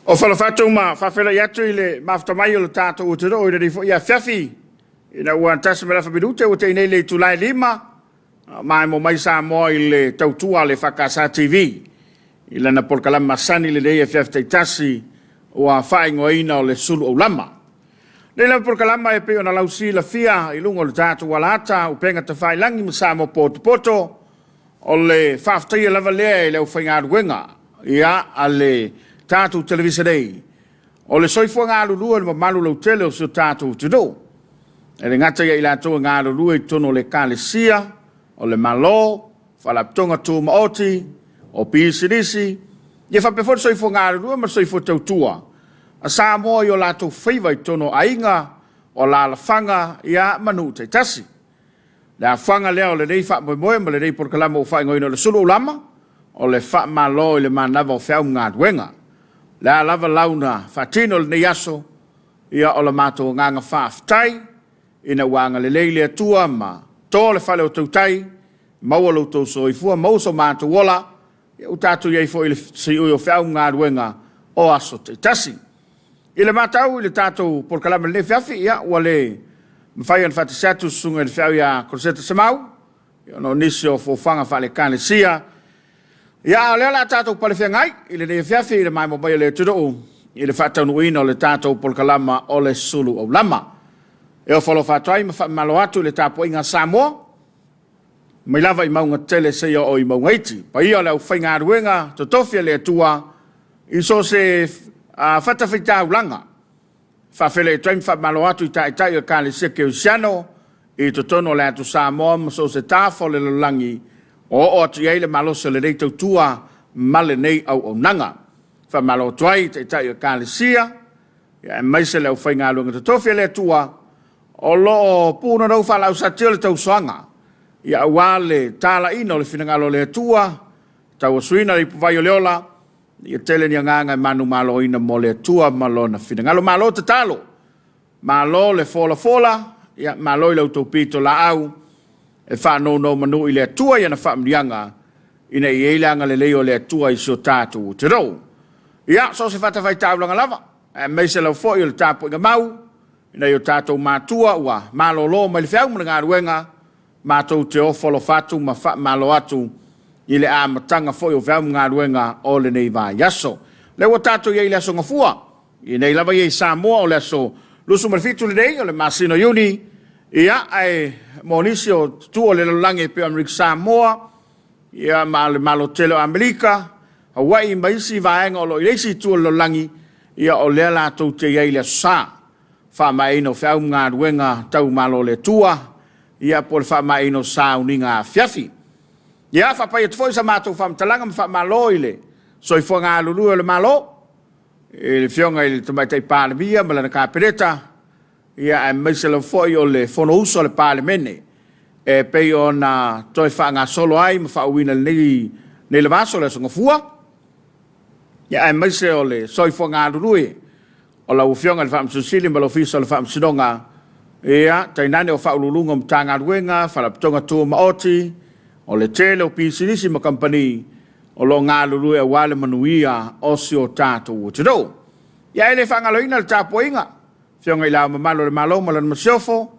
O Falafato ma faafeiloai atu i le mafuta mai o le tatou atunuu i lenei foi afiafi ina ua tasi ma le afa minute ua tei nei le itula e 5 maemo mai Samoa i le tautua a le EFKS TV i lana polokalame masani lenei afiafi taitasi ua faaigoaina o le Sulu Aulama. Nei lava polokalama e pei ona lausilafia i luga o le tatou alaata, upega tafailagi ma Samoa potopoto, O le faafetaia lava lea i le aufaigaluega ia a le tatou televisa nei, o le soifua galulue o le mamalu lautele o si o tatou atunuu. E le gata ia i latou e galulue i totonu o le Ekalesia, o le Malo, Faalapotopotoga Tumaoti, o pisinisi, ia faapea foi le soifua galulue ma le soifua tautua a Samoa i o latou faiva i totonu o aiga, o alaalafaga, ia ma nuu taitasi. Le afaga lea o lenei faamoemoe ma lenei polokalame ua faaigoaina o le Sulu Ulama, o le faamalo i le manava o feau ma galuega. O le a lava launa faatino i lenei aso, ia o le matou agaga faafetai ina ua agalelei le Atua ma to le fale o tautai, maua lo outou soifua, maua so matou ola, ia ua tatou i ai foi i le siui o feau ma galuega o aso taitasi. I le matau i le tatou polokalame i lenei afiafi, ia ua le mafai ona faatasi atu le susuga i le feau ia Koloseta Semau, ia ona o nisi o fofaga faale-Ekalesia. Ia a o lea o le a tatou palefeagai i lenei afiafi i le maemo mai o le atunuu i le faataunuuina o le tatou polokalama o le Sulu Aulama. E ofo alofa atu ai ma faamalo atu i le tapuaiga a Samoa, mai lava i mauga tetele seia oo i mauga iti. Paia o le aufaigaluega totofi a le Atua i so o se fatafaitaulaga. Faafeiloai atu ai ma faamalo atu i Taitai o Ekalesia Kerisiano i totonu o le atu Samoa ma so o se tafa o le lalolagi o oo atu i ai le malosi o lenei tautua ma lenei auaunaga. Faamalo atu ai i Taitai o Ekalesia aemaise le aufaigaluega totofi a le Atua o lo o punonou faalausati o le tausoaga, ia aua le talaiina o le finagalo o le Atua, tauasuina le ipuvai o le ola, ia tele ni agaga e manumaloina mo le Atua ma Lona finagalo. Malo tatalo, malo le folafola, ia malo i la outou pitolaau e faanounomanu i le Atua i ana faamanuiaga, ina ia i ai le agalelei o le Atua i si o tatou atunuu. Ia, so o se fatafaitaulaga lava, aemaise lava foi o le tapuaiga mau, I nai o tatou matua ua malolo mai le feau ma le galuega, matou te ofo alofa atu ma faamalo atu i le amataga foi o feau ma galuega o lenei vaiaso. Lea ua tatou i ai i le Aso Gafua, i nei lava ia i Samoa o le aso 27 lenei o le masina o Iuni, ia, ae mo nisi o tutu o le lalolagi e pei o Amerika Samoa, ia, ma le Malo tele o Amerika, Hawaii ma isi vaega o lo o i le isi itu o le lalolagi, ia o lea latou te i ai i le Aso Sa, faamaeaina o feau ma galuega tau Malo o le Atua, ia po o le faamaeaina o sauniga afiafi. Ia, faapai atu foi sa matou faamatalaga ma faamalo i le soifua galulue o le Malo, i le Afioga i le Tamaitai Palemia ma lana Kapeneta, ia aemaise lava foi o le Fonousu a le Palemene e pei ona toe faagasolo ai ma faauuina i lenei lava aso, le Aso Gafua, ia aemaise o le soifua galulue o lau Afioga i le Faamasino Sili ma le Ofisa o le Faamasinoga, ia, tainane o Faauluuluga o Matagaluega, Faalapotopotoga Tumaoti, o le tele o pisinisi ma kamupani o lo o galulue aua le manuia o si o tatou atunuu. Ia e le faagaloina le tapuaiga Afioga i Le Ao Mamalu o le Malo ma Lana Masiofo,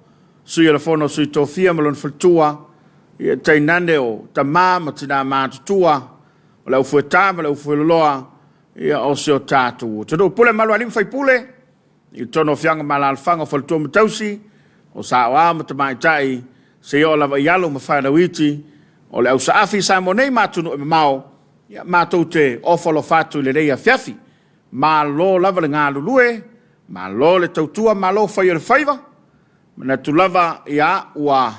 Sui o le Fono a Sui Tofia ma lona faletua, ia tainane o tama ma tina matutua, o le aufueta ma le aufueloloa, ia o si o tatou atunuu. Pule malu a alii ma faipule, i totonu o afioaga ma alaalafaga o faletua ma tausi, o saoao ma tamaitai, seia oo lava i alo ma fanau iti, o le ausaafi i Samoa nei ma atunuu e mamao, ia matou te ofo alofa atu i lenei afiafi. Malo lava le galulue, malo le tautua, malo fai o le faiva. Manatu lava, ia, ua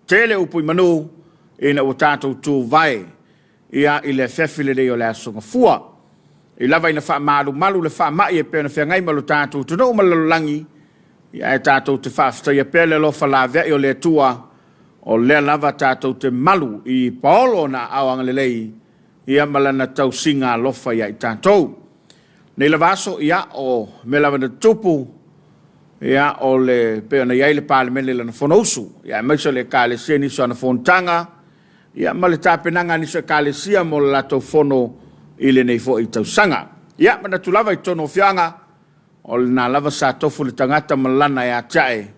tele upu i manu ina ua tatou tuvae, ia, i le afiafi lenei o le Aso Gafua. E lava ina faamalumalu le faamai e pei ona feagai ma lo tatou atunuu ma le lalolagi, ia, ae tatou te faafetaia pea le alofa laveai o le Atua, o lea lava tatou te malu i paolo ona aao agalelei ia ma lana tausiga alofa ia i tatou. Nei lava aso, ia, o mea lava na tutupu, ia, o le, pei ona i ai le Palemene i lana Fonousu, ia, aemaise o le Ekalesia i nisi o ana fonotaga, ia ma le tapenaga a nisi o Ekalesia mo le latou fono i lenei foi tausaga. Ia, manatu lava i totonu o afioaga, o lena lava sa tofu le tagata ma lana e atiae,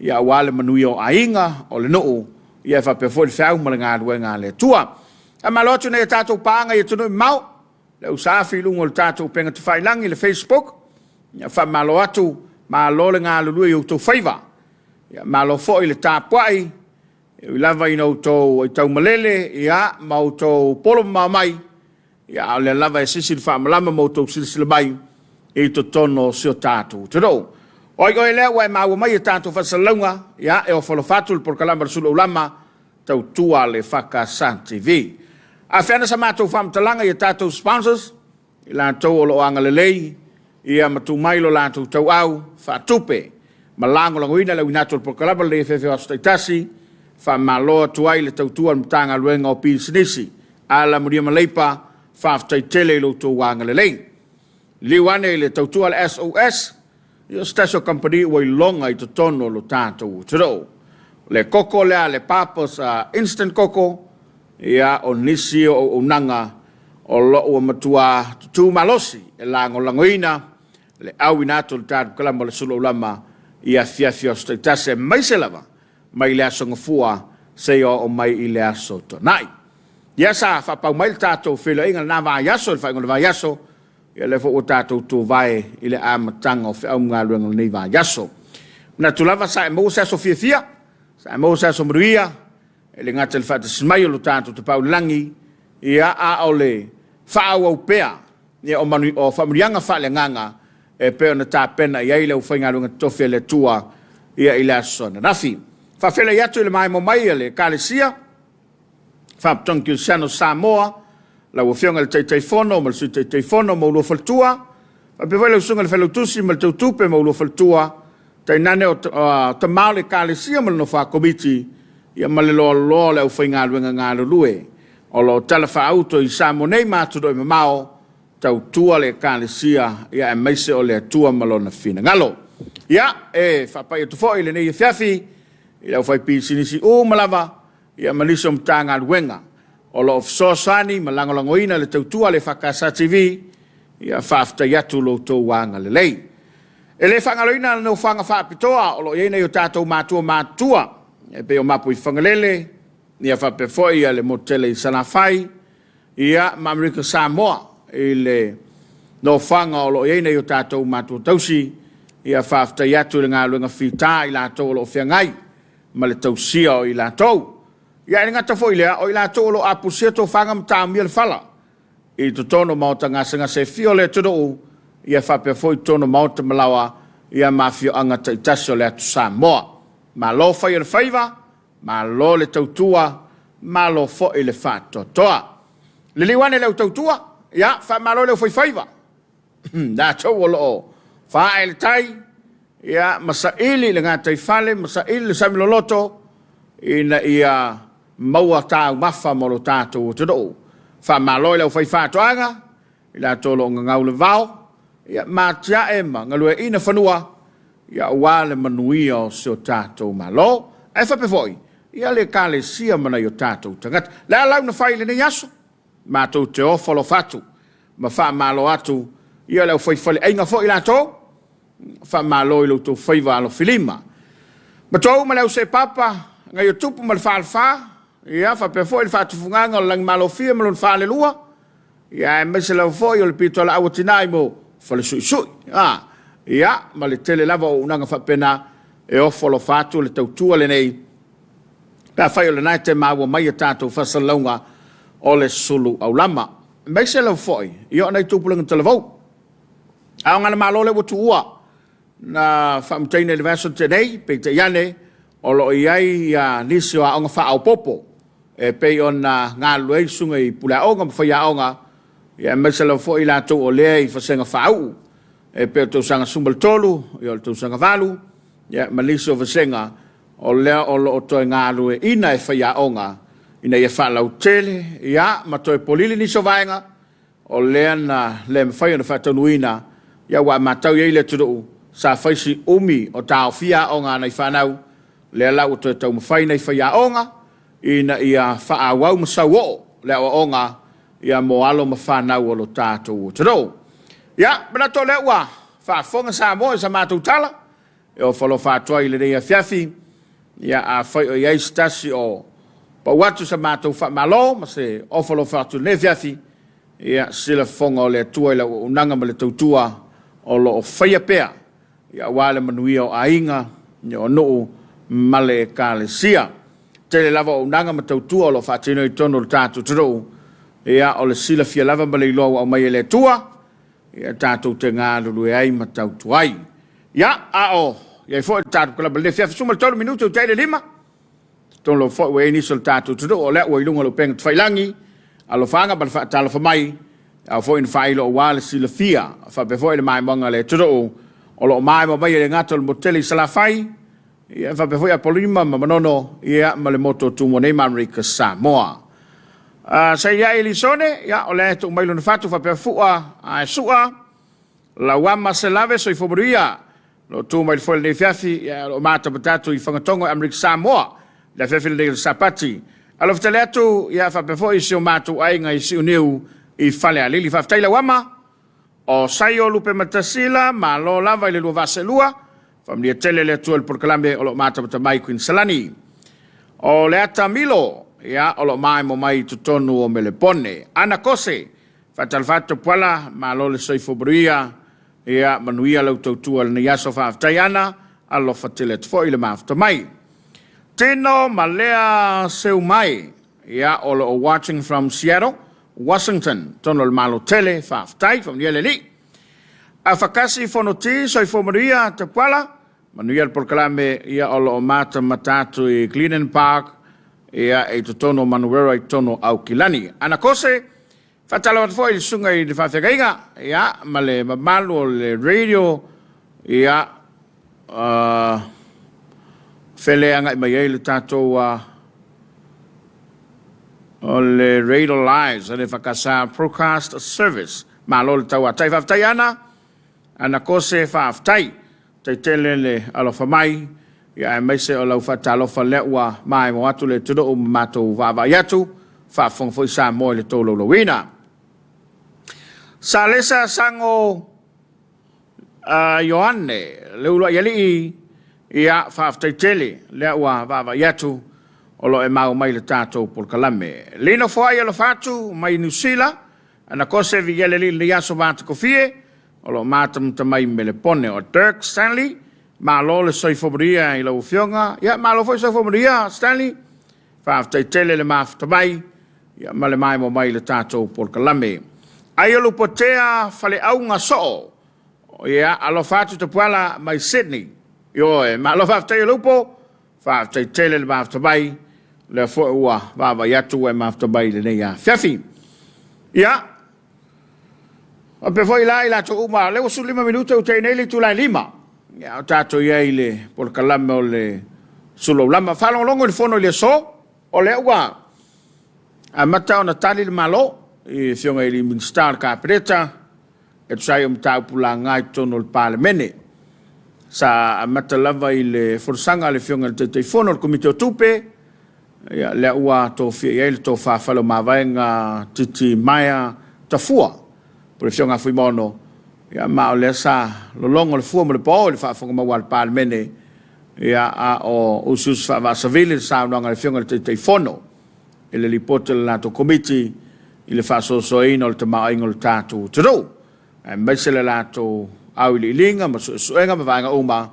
ia aua le manuia o aiga, o le nuu, ia e faapea foi le feau ma le galuega a le Atua. Faamalo atu i nai a tatou paaga i atunuu e mamao, le ausaafi i luga o le tatou upega tafailagi, le Facebook, ia faamalo atu, malo le galulue i outou faiva, ia malo foi le tapuai, E ui lava ina outou aitaumalele, ia, ma outou polo mamao mai, ia, a o lea lava e sisi le faamalama ma outou silasila mai i totonu o si o tatou atunuu. O ai oe lea ua e maua mai e tatou faasalalauga, ia, e ofo alofa atu le polokalama a le Sulu Aulama, tautua a le EFKS TV. A feana sa matou faamatalaga i a tatou sponsors, i latou o lo o agalelei ia ma tuu mai lo latou tauau faatupe ma lagolagoina le auina atu o le polokalama lenei e o aso taitasi. Faamalo atu ai le tautua a le Matagaluega o Pisinisi, Alamanuia ma Leipa, faafetai tele i lo outou agalelei. Liliu ane i le tautua a le SOS, ia o se tasi o kamupani ua iloga i totonu o lo tatou atunuu. O le koko lea a le Papa's Instant Koko, ia o nisi o auaunaga o lo o ua matua tutū malosi e lagolagoina le auina atu o le tatou kalama o le Sulu Aulama i afiafi o aso taitasi aemaise lava mai le aso Gafua seia oo mai i le aso Toonai. Ia sa faapau mai le tatou feiloaiga lena vaiaso i le faaiuga o le vaiaso, ia lea foi ua tatou tuvae i le amataga o feau ma galuega o lenei vaiaso. Manatu lava sa e maua se aso fiafia, sa e maua se aso manuia, e le gata i le faatasi mai o lo tatou Tapaau i le Lagi, ia, a o le faaauau pea ia, o, manu, o faamanuiaga faaleagaga e pei ona tapena i ai le aufaigaluega totofi a le Atua ia, i le aso ananafi. Faafeiloai atu i le maemo mai a le Ekalesia Faaputong Kerisiano Samoa, lau Afioga i le Taitaifono ma le Sui Taitaifono ma ulua faletua, faapea foi lau Susuga i le Failautusi ma le Teutupe ma ulua faletua, tainane o tama o le Ekalesia ma le nofo a Komiti, ia ma le loaloa o le aufaigaluega galulue o lo o talafaauto i Samoa nei ma atunuu e mamao, tautua le Ekalesia, ia aemaise o le Atua ma Lona finagalo. Ia, e faapai atu foi i lenei afiafi i le aufaipisinisi uma lava, ia ma nisi o Matagaluega o lo o fesoasoani ma lagolagoina le tautua a le EFKS TV, ia faafetai atu lo outou agalelei. E le faagaloina le nofoaga faapitoa o lo o i ai nei o tatou matua matutua, e pei o Mapuifagalele, ia faapea foi ia le motu tele i Salafai, ia ma Amerika Samoa i le nofoaga o lo o i ai nei o tatou matua tausi, ia faafetai atu i le galuega fita i latou o lo o feagai ma le tausia o i latou. Ia e le gata foi i lea, o i latou o lo o apusia tofaga ma taomia le fala i totonu o maota gasegase e fia o le atunuu, ia faapea foi i totonu o maota ma laoa, ia ma afioaga taitasi o le atu Samoa. Malo fai o le faiva, malo le tautua, malo foi le faatoatoa. Liliu ane le au tautua, ia faamalo i le aufaifaiva. Latou o lo o faae le tai, ia, ma saili le gataifale, ma saili le sami loloto, ina ia maua taumafa mo lo tatou atunuu. Faamalo i le aufaifaatoaga, i latou o lo o gagau le vao, ia, ma atiae ma galueaiina fanua, ia, aua le manuia o si o tatou Malo. Ae faapea foi, ia, le Ekalesia ma nai o tatou tagata. O le a lau na fai i lenei aso? Matou te ofo alofa atu ma faamalo atu ia le aufaifaleaiga foi latou, faamalo i lo outou faiva alofilima. Matou ma le au seepapa, ngai o tupu ma le falefa, ia faapea foi le faatufugaga o le Lagimalofie ma lona falelua, ia aemaise lava foi o le pitolaau a tina i mo falesuisui. A, ia ma le tele lava o auaunaga faapena e ofo alofa atu le tautua lenei Pe afai o lena e te maua mai a tatou faasalalauga o le sulu aulama. Aemaise lava foi ia o nai tupulaga talavou. A o ngana malo lea ua tuua na faamutaina i le vaiaso na tea nei, peitai ane o lo o i ai ia nisi o aoga faaopoopo e pei ona galulue ai susuga i puleaoga ma faiaoga, ia aemaise lava foi i latou o lea i vasega faauu e pei o le tausaga 13, ia o le tausaga 8, ia ma nisi o vasega o lea o lo o toe galueaiina e faiaoga ina ia faalautele ia ma toe polili nisi o vaega o lea na le mafai ona faataunuuina, ia ua matau i ai le atunuu sa fai si umi o taofia aoga a nai fanau, lea la ua toe taumafai nai faiaoga. ina ia faaauau ma sauoo le aoaoga ia mo alo ma fanau o lo tatou atunuu. Ia, manatu o lea ua faafofoga Samoa i sa matou tala e ofo alofa atu ai i lenei afiafi. Ia, afai o i ai se tasi o pau atu sa matou faamalo ma se ofo alofa atu i lenei afiafi, ia, sila fofoga o le Atua i le auaunaga ma le tautua o lo o faia pea ia aua le manuia o aiga, o nuu ma le Ekalesia. Tele lava auaunaga ma tautua o lo o faatino i totonu o le tatou atunuu, ia o le silafia lava ma le iloa ua aumai e le Atua, ia tatou te galulue ai ma tautua ai. Ia, a o i ai foi le tatou kalama i le afiafi 13 minute ua tai le 5, Totonu lava foi ua i ai nisi o le tatou atunuu o lea ua i luga o le upega tafailagi, alofaaga ma le faatalofa mai, ao foi ina faailo aua le silafia faapea foi le maimoaga a le atunuu o lo o maimoa mai e le gata o le motu tele i Salafai, ia faapea foi Apolima ma Manono, ia ma le motu o Tumua nei ma Amerika Samoa. Saiai Elisone, ia o lea e tuu mai lona fatu faapea Fua ae Sua, Lauama Selave, soifua manuia. O lo o tu mai le foe i lenei afiafi, ia, o lo o matamata atu i Fagatogo i Amerika Samoa, i le afiafi lenei o le Sapati. Alofa tele atu, ia, faapea foi si o matou aiga i Siuniu i Falealili. Faafetai Lauama, o Saio Lupematasila, malo lava i le lua vaa seelua, faamanuia tele le Atua i le polokalame o lo o matamata mai i Kuiniselani. O Leata Milo, ia, o lo o maemo mai i totonu o Melepone. Ana Kose, faatalofa atu Tapuala, malo le soifua manuia. Ia manuia lau tautua i lenei aso faafetai Ana, alofa tele atu foi le mafuta mai. Tino ma Lea Seumai, ia o lo o watching from Seattle, Washington, tonu o le Malo tele, faafetai, faamanuia le Alii. Afakasi Fonoti, soifua manuia Tapuala, manuia le polokalame, ia o lo o matamata atu i Glennon Park, ia i totonu o Manuera i totonu o Aukilani. Ana Kose, Faatalofa atu foi i le susuga i le faafeagaiga, ia, ma le mamalu o le radio, ia, fele agai mai ai le tatou, o le Radio Lives, le Fakasa Broadcast Service. Malo le tauatai. Faafetai Ana, Ana Kose, faafetai. Tai tele le alofa mai, ia aemaise o lau faatalofa lea ua maemo atu le atunuu ma matou vaavaai atu, faafofoga foi Samoa i le tolaulauina. Salesa Sango Ioane, le uluai alii, ia faafetai tele lea ua vaavaai atu o lo o e mau mai le tatou polokalame. Lino Foai alofa atu mai Niu Sila, ana kose viia le alii lenei aso matakofie, O lo o matamata mai Melepone o Dirk Stanley. Malo le soifua manuia i lau Afioga. Ia, malo foi le soifua manuia, Stanley. Faafetai tele le mafuta mai ia, ma le maemo mai i le tatou polokalame. Aiolupotea Faleauga Soo. Ia, alofa atu Tapuala mai Sydney. Ioe, malo faafetai Olupo. Faafetai tele le mafuta mai. Lea foi ua vaavaai atu ua e mafuta mai i lenei afiafi. Ia, Faapea foi la i latou uma, lea ua 15 minute ua tea nei le itula e 5. Ia, o tatou i ai i le polokalame o le Sulaulama. Faalogologo i le fono i le aso, o lea ua amata ona tali le Malo i afioga i Minisita o le Kapeneta e tusa ai o mataupu laga i totonu o le Palemene. Sa amata lava i le folasaga a le afioga i le Taitaifono o le Komiti o Tupe, Ia, lea ua tofia i ai le tofa Faleomavaega Titimaea Tafua, po o le Afioga a Fuimaono, ia, ma o lea sa lologo le fua ma le pao i le faafofoga maua a le Palemene, ia, a o usiusi faavaasavili le saunoaga a le Afioga i le Taitaifono i le lipoti a le latou Komiti i le faasoasoaina o le tamaoaiga o le tatou atunuu, aemaise le latou auiliiliga ma suesuega ma vaega uma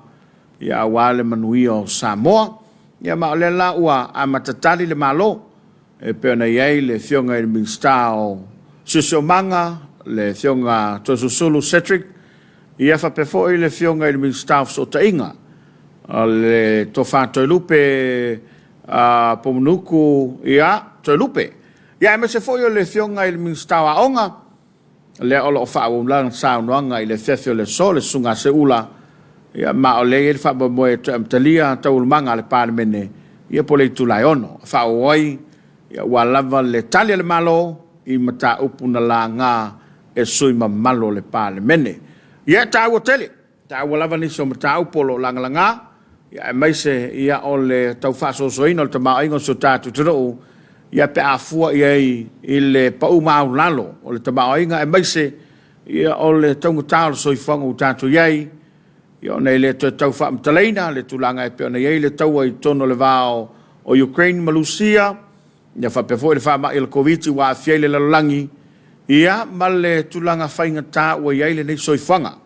ia aua le manuia o Samoa. Ia ma o lea la ua amata tali le Malo e pei ona i ai le Afioga i le Minisita o Siosiomaga, le Afioga Toeolesulusulu Cedric, ia faapea foi le Afioga i le Minisita o Fesootaiga, le Tofa Toelupe Pomunuku, ia Toelupe. Ia aemaise foi o le Afioga i le Minisita o Aoga, lea o lo o faaauau lana saunoaga i le afiafi o le aso, le Susuga a Seuula, ia, ma o lea e i ai le faamoemoe e toe amatalia taualumaga a le Palemene, ia po o le itula e 6, e faaauau ai, ia, ua lava le tali a le Malo i mataupu na laga e sui usufono mamalu o le Palemene. Ia, e taua tele, taua lava nisi o mataupu o lo o lagalaga. ia, aemaise ia, o le tau faasoasoaina o le tamaoaiga o si o tatou atunuu, ia, pe a fua i ai i le pau maualalo o le tamaoaiga, aemaise ia, o le taugata o le soifuaga ua tatou i ai, ia, ona e le toe tau faamatalaina le tulaga e pei ona i ai le taua i totonu o le va o Ukraine ma Lusia, ia faapea foi le faamai o le Koviti ua aafia ai le lalolagi, ia ma le tulaga faigata ua i ai lenei soifuaga.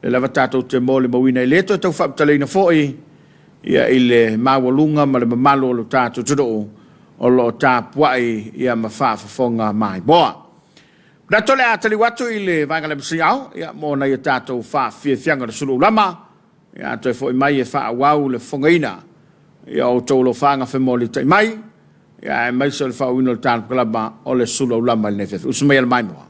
Lea lava tatou te molimauina e le toe tau faamatalaina foi ia i le maualuga ma le mamalu o lo tatou atunuu o lo o tapuai ia ma faafofoga maimoa. Manatu o le a taliu atu i le vaega le MCL ia mo nai a tatou faafiafiaga o le sulu lama ia toe foi mai e faaauau le fofogaina ia o outou alofaga femolitai mai ia aemaise o le faaauauina o le talokalama o le sulu aulama i lenei afiafi. Usu mai e le maimoa.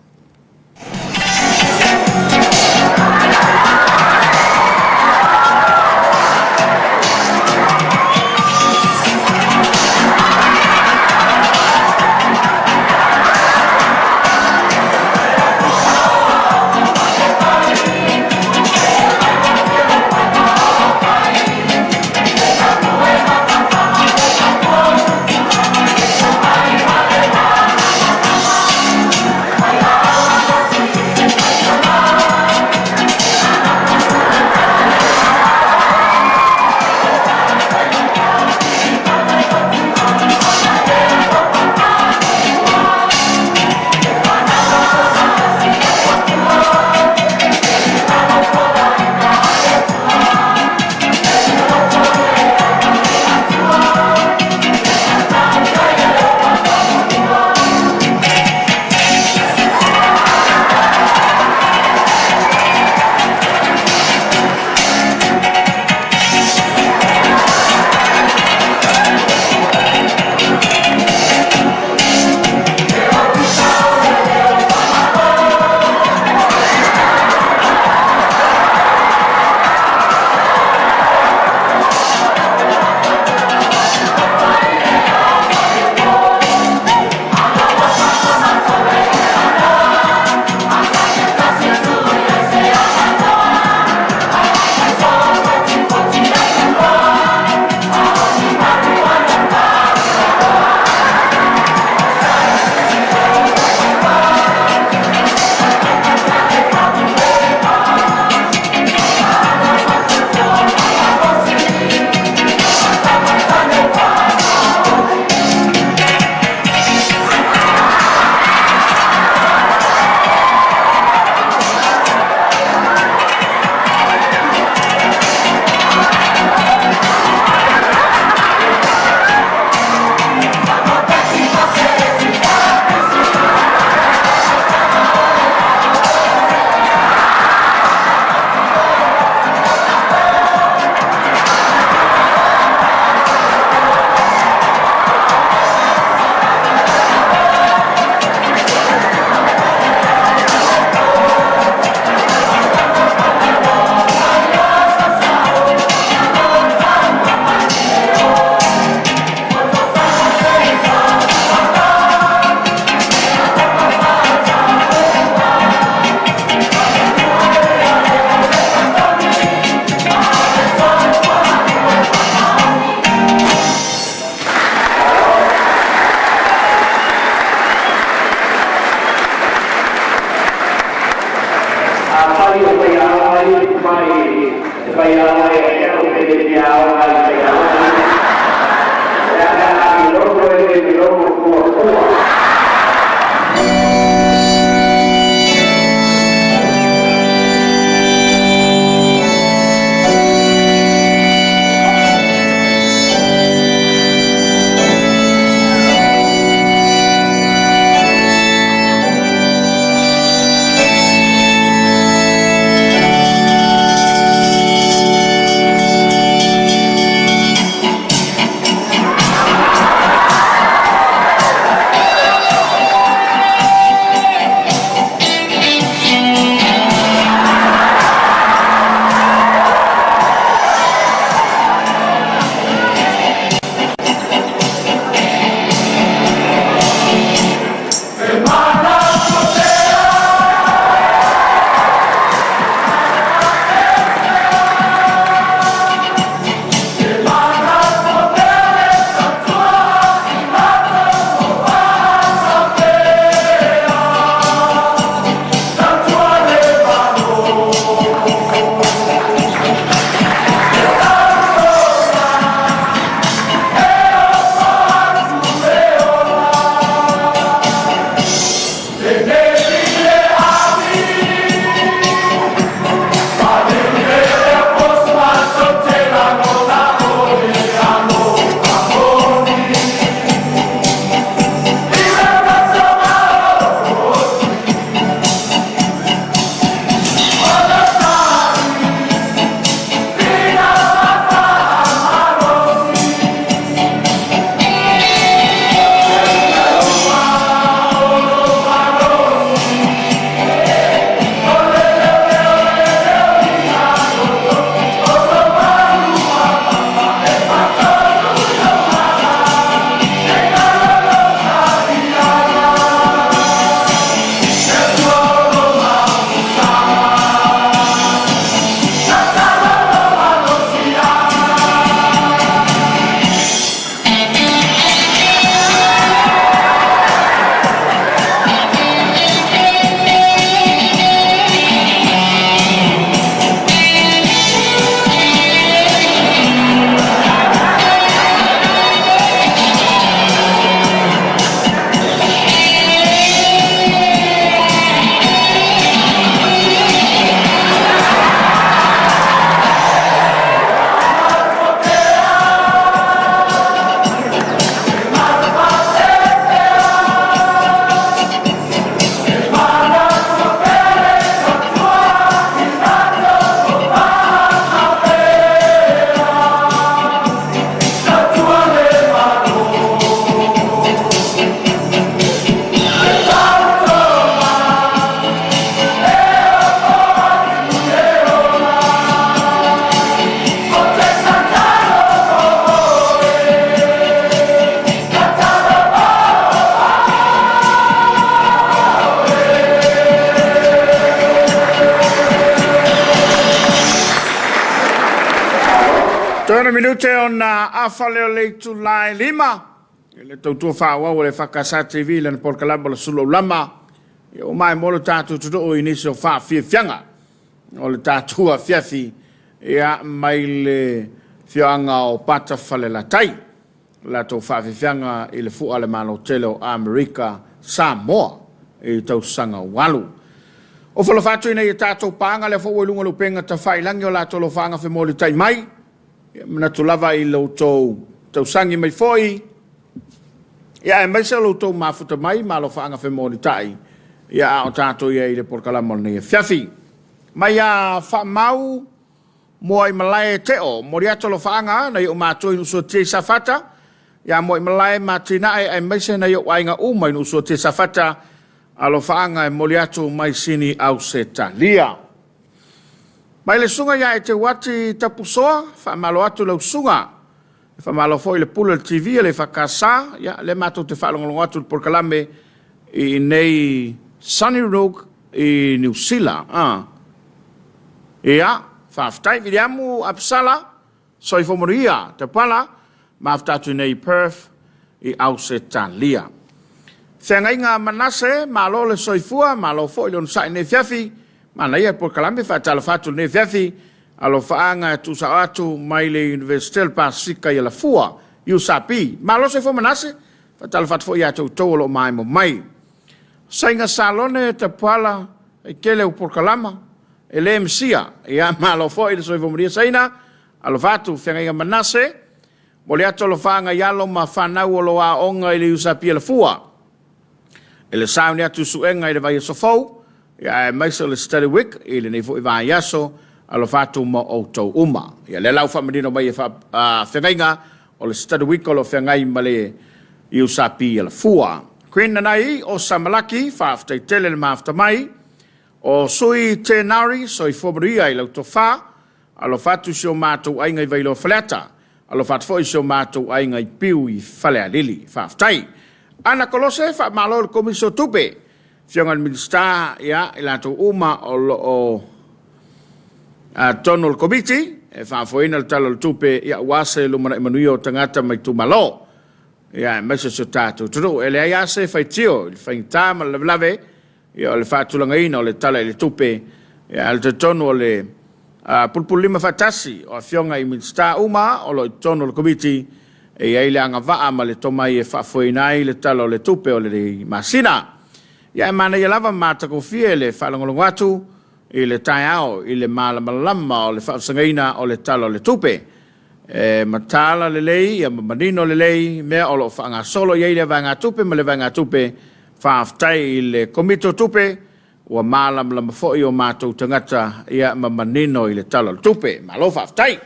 Afai o faiaoga ia mai e faiaoga ia te au pe le fia aoga i faiaoga leaga a milogo e le milogo fuafua. minute ona afa lea o le itula e 5 i le tautua faaauau a le EFKS TV i lana polokalame o le Sulu Aulama. Ia ua maea mo le tatou tutuu i nisi o faafiafiaga o le tatou afiafi ia mai le afioaga o Pata Falelatai. Latou faafiafiaga i le fua a le Malo tele o Amerika Samoa i tausaga ua alu. O falofa atu ina ia tatou paaga lea foi ua i luga o le upega tafailagi o latou alofaaga femolitai mai, ia manatu lava i lo outou tausagi mai foi, ia aemaise o lo outou mafuta mai ma alofaaga femolitai, ia a o tatou i ai i le polokalama o lenei afiafi. Mai a faamau Muaimalae Teo, momoli atu alofaaga nai ou matua i Nuusuatia i Safata, ia Muaimalae ma Atinae aemaise nai ou aiga uma i Nuusuatia i Safata, alofaaga e momoli atu mai Sini Ausetalia. Mai le susuga ia Eteuati Tapusoa, faamalo atu lau susuga. E faamalo foi i le pule o le TV a le EFKS, ia lea matou te faalogologo atu i le polokalame i inei Sunnybrook i Niu Sila. Ah. Ia, faafetai Viliamu Apsala, soifua manuia, Tapala, mafuta atu i inei i Perth i Ausetalia. Feagaiga Manase, malo le soifua, malo foi le onosai i lenei afiafi, manaia le polokalame, faatalofa atu i lenei afiafi, Alofaaga e tuusao atu mai le Iunivesite o le Pasefika i Alafua, USAP. Malo soifua Manase, faatalofa atu foi ia te outou o lo o maemo mai. Saiga Salone Tapuala e tele au polokalama e le misia. Ia malo foi le soifua manuia Saina, alofa atu Feagaiga Manase, momoli atu alofaaga i alo ma fanau o lo o aooga i le USAP i Alafua. E le sauni atu i suega i le vaiaso fou, ia aemaise o le Study Week i lenei foi vaiaso, alofa atu ma outou uma. Ia lea la ua faamanino mai e feagaiga o le Study Week o lo o feagai ma le USAP i Alafua. Queen Nanai o Samalaki, faafetai tele le mafuta mai. O Sui Tenari, soifua manuia i lau tofa. Alofa atu i si o matou aiga i Vailoa Faleata. Alofa atu foi i si o matou aiga i Piu i Falealili. Faafetai. Ana Kolose, faamalo i le Komisi o Tupe, Afioga i le Minisita, ia, i latou uma o lo o totonu o le Komiti e faafoeina le Tala o le Tupe, ia, aua se lumanai manuia o tagata ma itumalo, ia, aemaise o si o tatou atunuu. E leai lava se faitio i le faigata ma le lavelave, Ia, o le faatulagaina o le Tala i le Tupe, ia, ae o le talitonu o le pulupululima faatasi o afioga i Minisita uma o lo o i totonu o le Komiti e i ai le agavaa ma le tomai e faafoeina ai le Tala o le Tupe o lenei masina. Ia, ae manaia lava ma matagofie le faalogologo atu i le taeao i le malamalama o le faavasagaina o le Tala o le Tupe. E mataala lelei ia ma manino lelei mea o lo o faagasolo i ai lea vaegatupe ma lea vaegatupe. Faafetai i le Komiti o Tupe, ua malamalama foi o matou tagata ia ma manino i le Tala o le Tupe. Malo faafetai.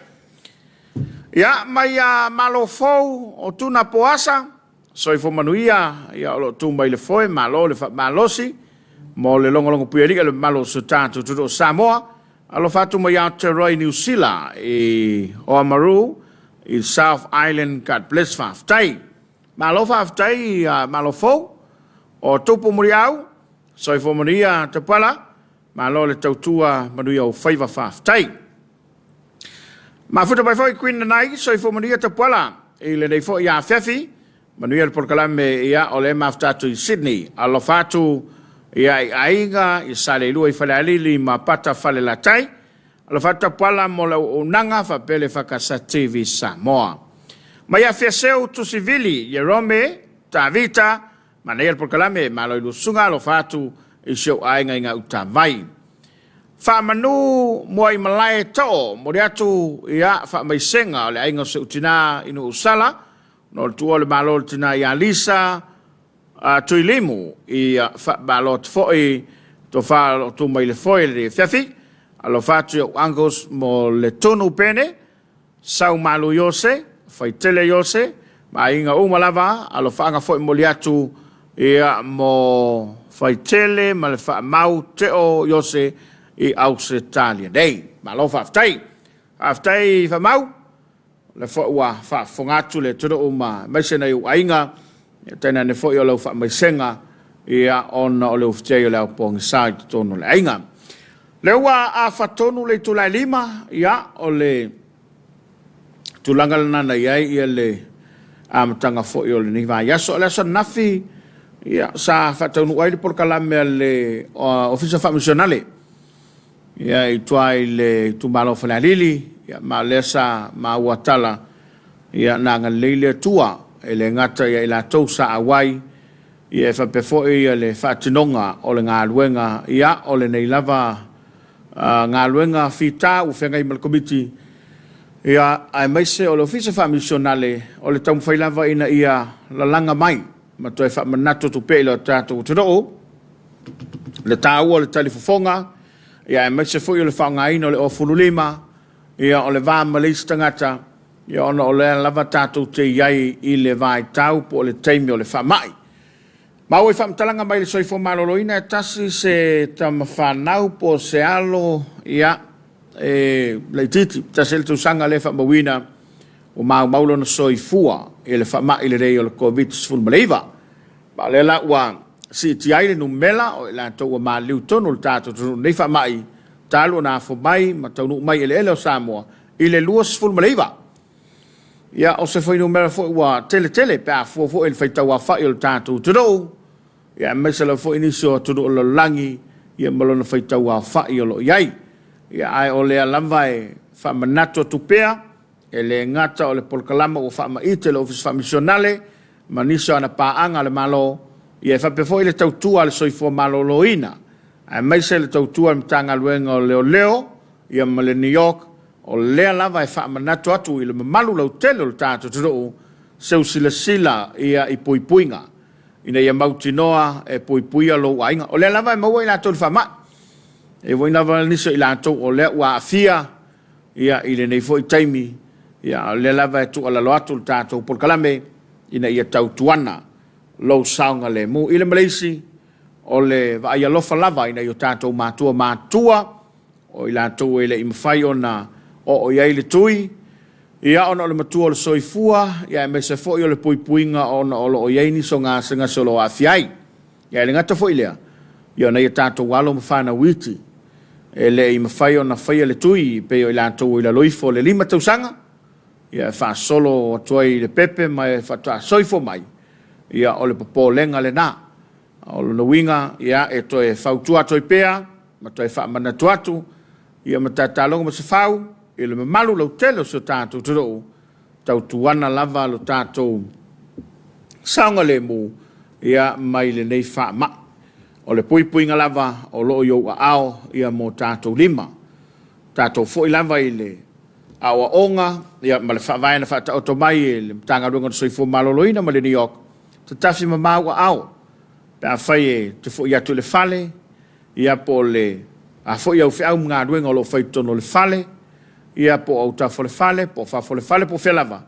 Ia, mai a Malo Fou o Tuna Poasa, soifua manuia, ia o lo o tu mai le foe, malo le faamalosi mo le logologo puialii o le mamalu o si o tatou atunuu o Samoa. Alofa atu mai Aotearoa i Niu Sila, i Oamaru, i South Island, God bless, faafetai. Malo faafetai Malo Fou, o Tupu Muliau, soifua manuia Tapuala, malo le tautua manuia ou faiva faafetai. Mafuta mai foi Queen Nanai, soifua manuia Tapuala, i lenei foi afiafi, Manuia le polokalame ia o lea mafuta atu i Sydney. Alofa atu ia i aiga i Saleilua i Falealili ma Pata Falelatai. Alofa atu Tapuala mo le auaunaga faapea le EFKS TV Samoa. Mai Afiaseu Tusivili Jerome Tavita manaia le polokalame malo i Lusuga alofa atu i si ou aiga i Gautavai. Faamanu Muaimalae Too momoli atu ia faamaisega o le aiga o si ou tina i Nuusala No le tuua o le Malo o le tina ia Lisa Tuilimu i faamalo atu foi tofa o lo o tu mai le foe le afiafi. Alofa atu i ou uncles mo le Tunu Pene, Saumalu Iose, Faitele Iose, ma aiga uma lava. Alofaaga foi momoli atu ia mo Faitele ma le Faamau Teo Iose i Ausetalia nei. Malo faafetai. Faafetai Faamau. O lea foi ua faafofoga atu le atunuu ma aemaise nai ou aiga, ia tainane foi o lau faamaisega, ia ona o le ufitia o le ao pogisa i totonu o le aiga. O lea ua afa tonu le itula e 5, ia o le tulaga lena na i ai ia le amataga foi o lenei vaiaso. O le aso ananafi, ia, sa faataunuu ai le polokalame a le Ofisa Faamisionale ia, i tua i le itumalo o Falealili, ia, ma o lea sa maua tala, ia, na agalelei le Atua e le gata ia i latou sa auai, ia, e faapea foi ia le faatinoga o le galuega, ia, o lenei lava galuega fita ua feagai ma le Komiti, ia, aemaise o le Ofisa Faamisionale o le taumafai lava ina ia lalaga mai ma toe faamanatu atu pea i lo tatou atunuu le taua o le talifofoga, ia, aemaise foi o le faaaogaina o le ofululima, ia, o le va ma le isi tagata, ia, ona o lea lava tatou te i ai i le vaitau po o le taimi o le faamai. Maua i faamatalaga mai le Soifua Maloloina e tasi se tama fanau po o se alo, ia, e laitiiti, tasi ai le tausaga lea e faamauina ua maumau lona soifua i le faamai lelei o le Koviti-19. Ma o lea la ua siitia ai le numera o i latou ua maliliu tonu i le tatou atunuu i lenei faamai talu ona afua mai ma taunuu mai i eleele o Samoa i le 29. Ia, o se fuainumera foi ua tele tele pe a fua foi i le faitauaofai o le tatou atunuu, ia aemaise lava foi nisi o atunuu o le lalolagi, ia ma lona faitauaofai o lo o i ai. Ia, ae o lea lava e faamanatu atu pea, e le gata o le polokalama ua faamaite e le Ofisa Faamisionale ma nisi o ana paaga a le Malo, ia e faapea foi le tautua a le Soifua Maloloina, aemaise le tautua a le Matagaluega o Leoleo, ia ma le NEOC, o lea lava e faamanatu atu i le mamalu lautele o le tatou atunuu, seu silasila ia i puipuiga, ina ia mautinoa e puipuia lou aiga. O lea lava e maua i latou i le faamai. E i ai lava nisi o i latou o lea ua aafia ia, i lenei foi taimi, ia, o lea lava e tuualalo atu le tatou polokalame ina ia tautuana lou saogalemu. I le ma le isi, o le vaai alofa lava ina ia tatou matua matua, o i latou e le i mafai ona oo i ai le tui, ia ona o le matua o le soifua, ia aemaise foi o le puipuiga ona o lo o i ai nisi o gasegase o lo o aafia ai. Ia e le gata foi i lea, ia o nai a tatou alo ma fanau iti e le i mafai ona faia le tui pei o i latou i lalo ifo o le 5 tausaga, ia e faasolo atu ai i le pepe ma e faatoa soifua mai, ia o le popolega lena. O lona uiga, ia e toe fautua atu ai pea ma toe faamanatu atu ia ma tataloga ma se fau i le mamalu lautele o si o tatou atunuu, tautuana lava lo tatou saogalemu ia mai lenei faamai. O le puipuiga lava o lo o i ou aao ia mo tatou lima. Tatou foi lava i le aoaoga ia ma le faavae na faataoto mai e le Matagaluega o le Soifua Maloloina ma le NEOC, tatafi mamao aao pe afai e te foi atu i le fale, ia po o le a foi au feau ma galuega o lo o fai i totonu o le fale, ia po o autafa o le fale, po o fafo o le fale, po o fea lava,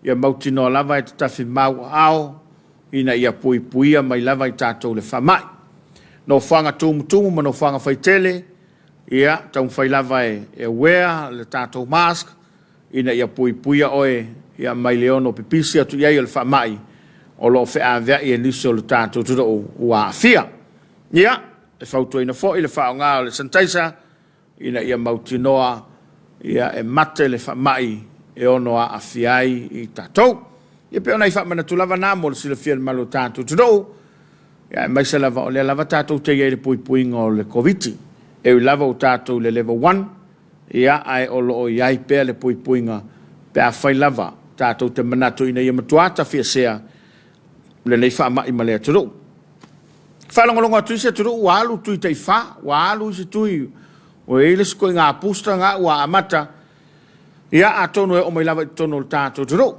ia mautinoa lava e tatafi mau aao ina ia puipuia mai lava i tatou le faamai. Nofoaga tumutumu ma nofoaga faitele, ia taumafai lava e wear le tatou mask ina ia puipuia oe ia mai le ono pipisi atu i ai o le faamai o lo o feaveai e nisi o le tatou atunuu ua aafia. Ia, e fautuaina foi le faaaoga o le sanitizer ina ia mautinoa ia e mate le faamai e ono aafia ai i tatou. Ia pei o nai faamanatu lava na mo le silafia e le mamalu o le tatou atunuu, ia aemaise lava o lea lava tatou te i ai i le puipuiga o le Koviti. E ui lava ua tatou i le level 1, ia ae o lo o i ai pea le puipuiga pe afai lava tatou te manatu ina ia matua tafiesea lenei faamai ma le atunuu. Faalogologo atu isi atunuu ua alu tui taifa, ua alu isi tui, ua i ai le isi ituaiga booster na ua amata, ia atonu e oo mai lava i totonu o le tatou atunuu.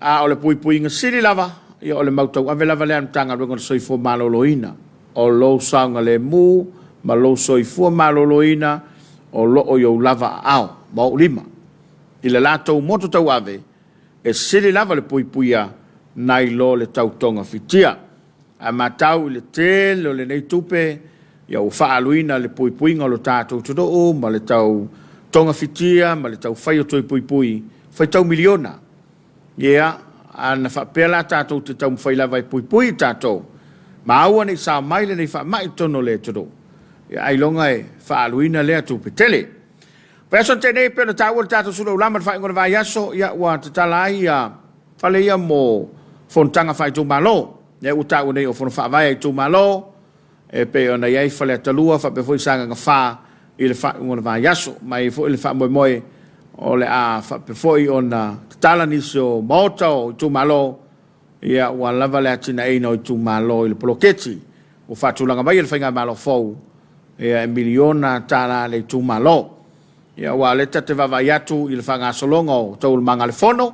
A o le puipuiga sili lava, ia o le mau tauave lava lea a le Matagaluega o le Soifua Maloloina, o lou saogalemu ma lou soifua maloloina o lo o i ou lava aao ma ou lima. I le latou motu tauave, e sili lava le puipuia nai lo le tau togafitia. A matau i le tele o lenei tupe, ia ua faaaluina le puipuiga o lo tatou atunuu ma le tau togafitia ma le tau fai o toe puipui faitau miliona. Ia, a na faapea la tatou te taumafai lava e puipui i tatou, ma aua ne i sao mai lenei faamai i totonu o le atunuu, ia ailoga e faaaluina lea tupe tele. Vaiaso na tea nei e pei ona taua le tatou suluaulama i le faaiuga o le vaiaso, ia ua tatala ai ia fale ia mo fonotaga faaitumalo. Lea ua taua nei o fono faavae a itumalo e pei ona i ai Faleata 2 faapea foi Sagaga 4 i le faaiuga o le vaiaso. Ma e i ai foi le faamoemoe o le a faapea foi ona tatala nisi o maota o itumalo ia ua lava le atinaeina o itumalo i le poloketi ua faatulaga mai e le Faigamalo fou ia e miliona tala le itumalo. Ia aua o lea ta te vaavaai atu i le faagasologa o taualumaga a le Fono,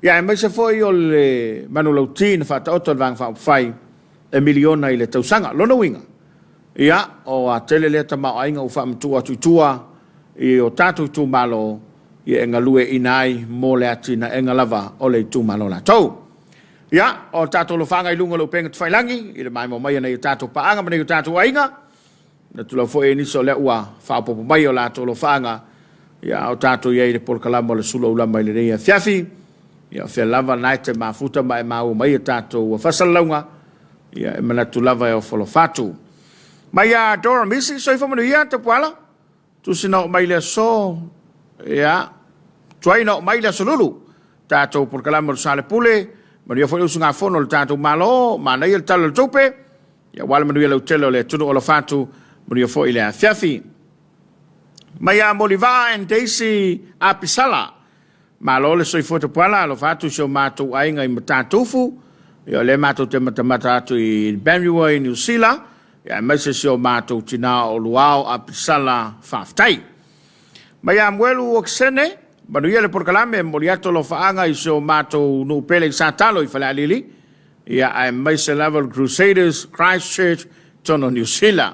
ia aemaise foi o le manulauti na faataoto e le Vaega Faaupufai e miliona i le tausaga. Lona uiga, ia, ua tele lea tamaoaiga ua faamatuu atu i tua i o tatou itumalo ia e galueaiina ai mo le atinaega lava o le itumalo latou. Ia, o tatou alofaaga i luga o le upega tafailagi i le maimoa mai a nai o tatou paaga ma nai o tatou aiga, manatu lava foi e nisi o lea ua faaopoopo mai o latou alofaaga, ia a o tatou i ai i le polokalama o le Sulu Aulama i lenei afiafi, ia o fea lava na e te mafuta ma e maua mai a tatou faasalalauga, ia e manatu lava e ofo alofa atu. Mai ia Dora Misi, soifua manuia, Tapuala. Tusi na oo mai le aso, ia, tuai na oo mai le aso Lulu. Tatou polokalame o le Sale Pule, manuia foi le usugafono o le tatou Malo, manaia le Tala o le Tupe, ia aua le manuia lautele o le atunuu alofa atu, manuia foi le afiafi. Mai ia Molivaa and Daisy Apisala, Malo le soifua tapuala, alofa atu i si o matou aiga i Matatufu, ia o lea matou te matamata atu i Banyua i Niu Sila, ia aemaise si o matou tina o Luao Apisala, faafetai. Mai ia Muelu Okesene, manuia le polokalame, e momoli atu alofaaga i si o matou nuu pele i Satalo i Falealili, ia aemaise lava le Crusaders Christchurch totonu o Niu Sila.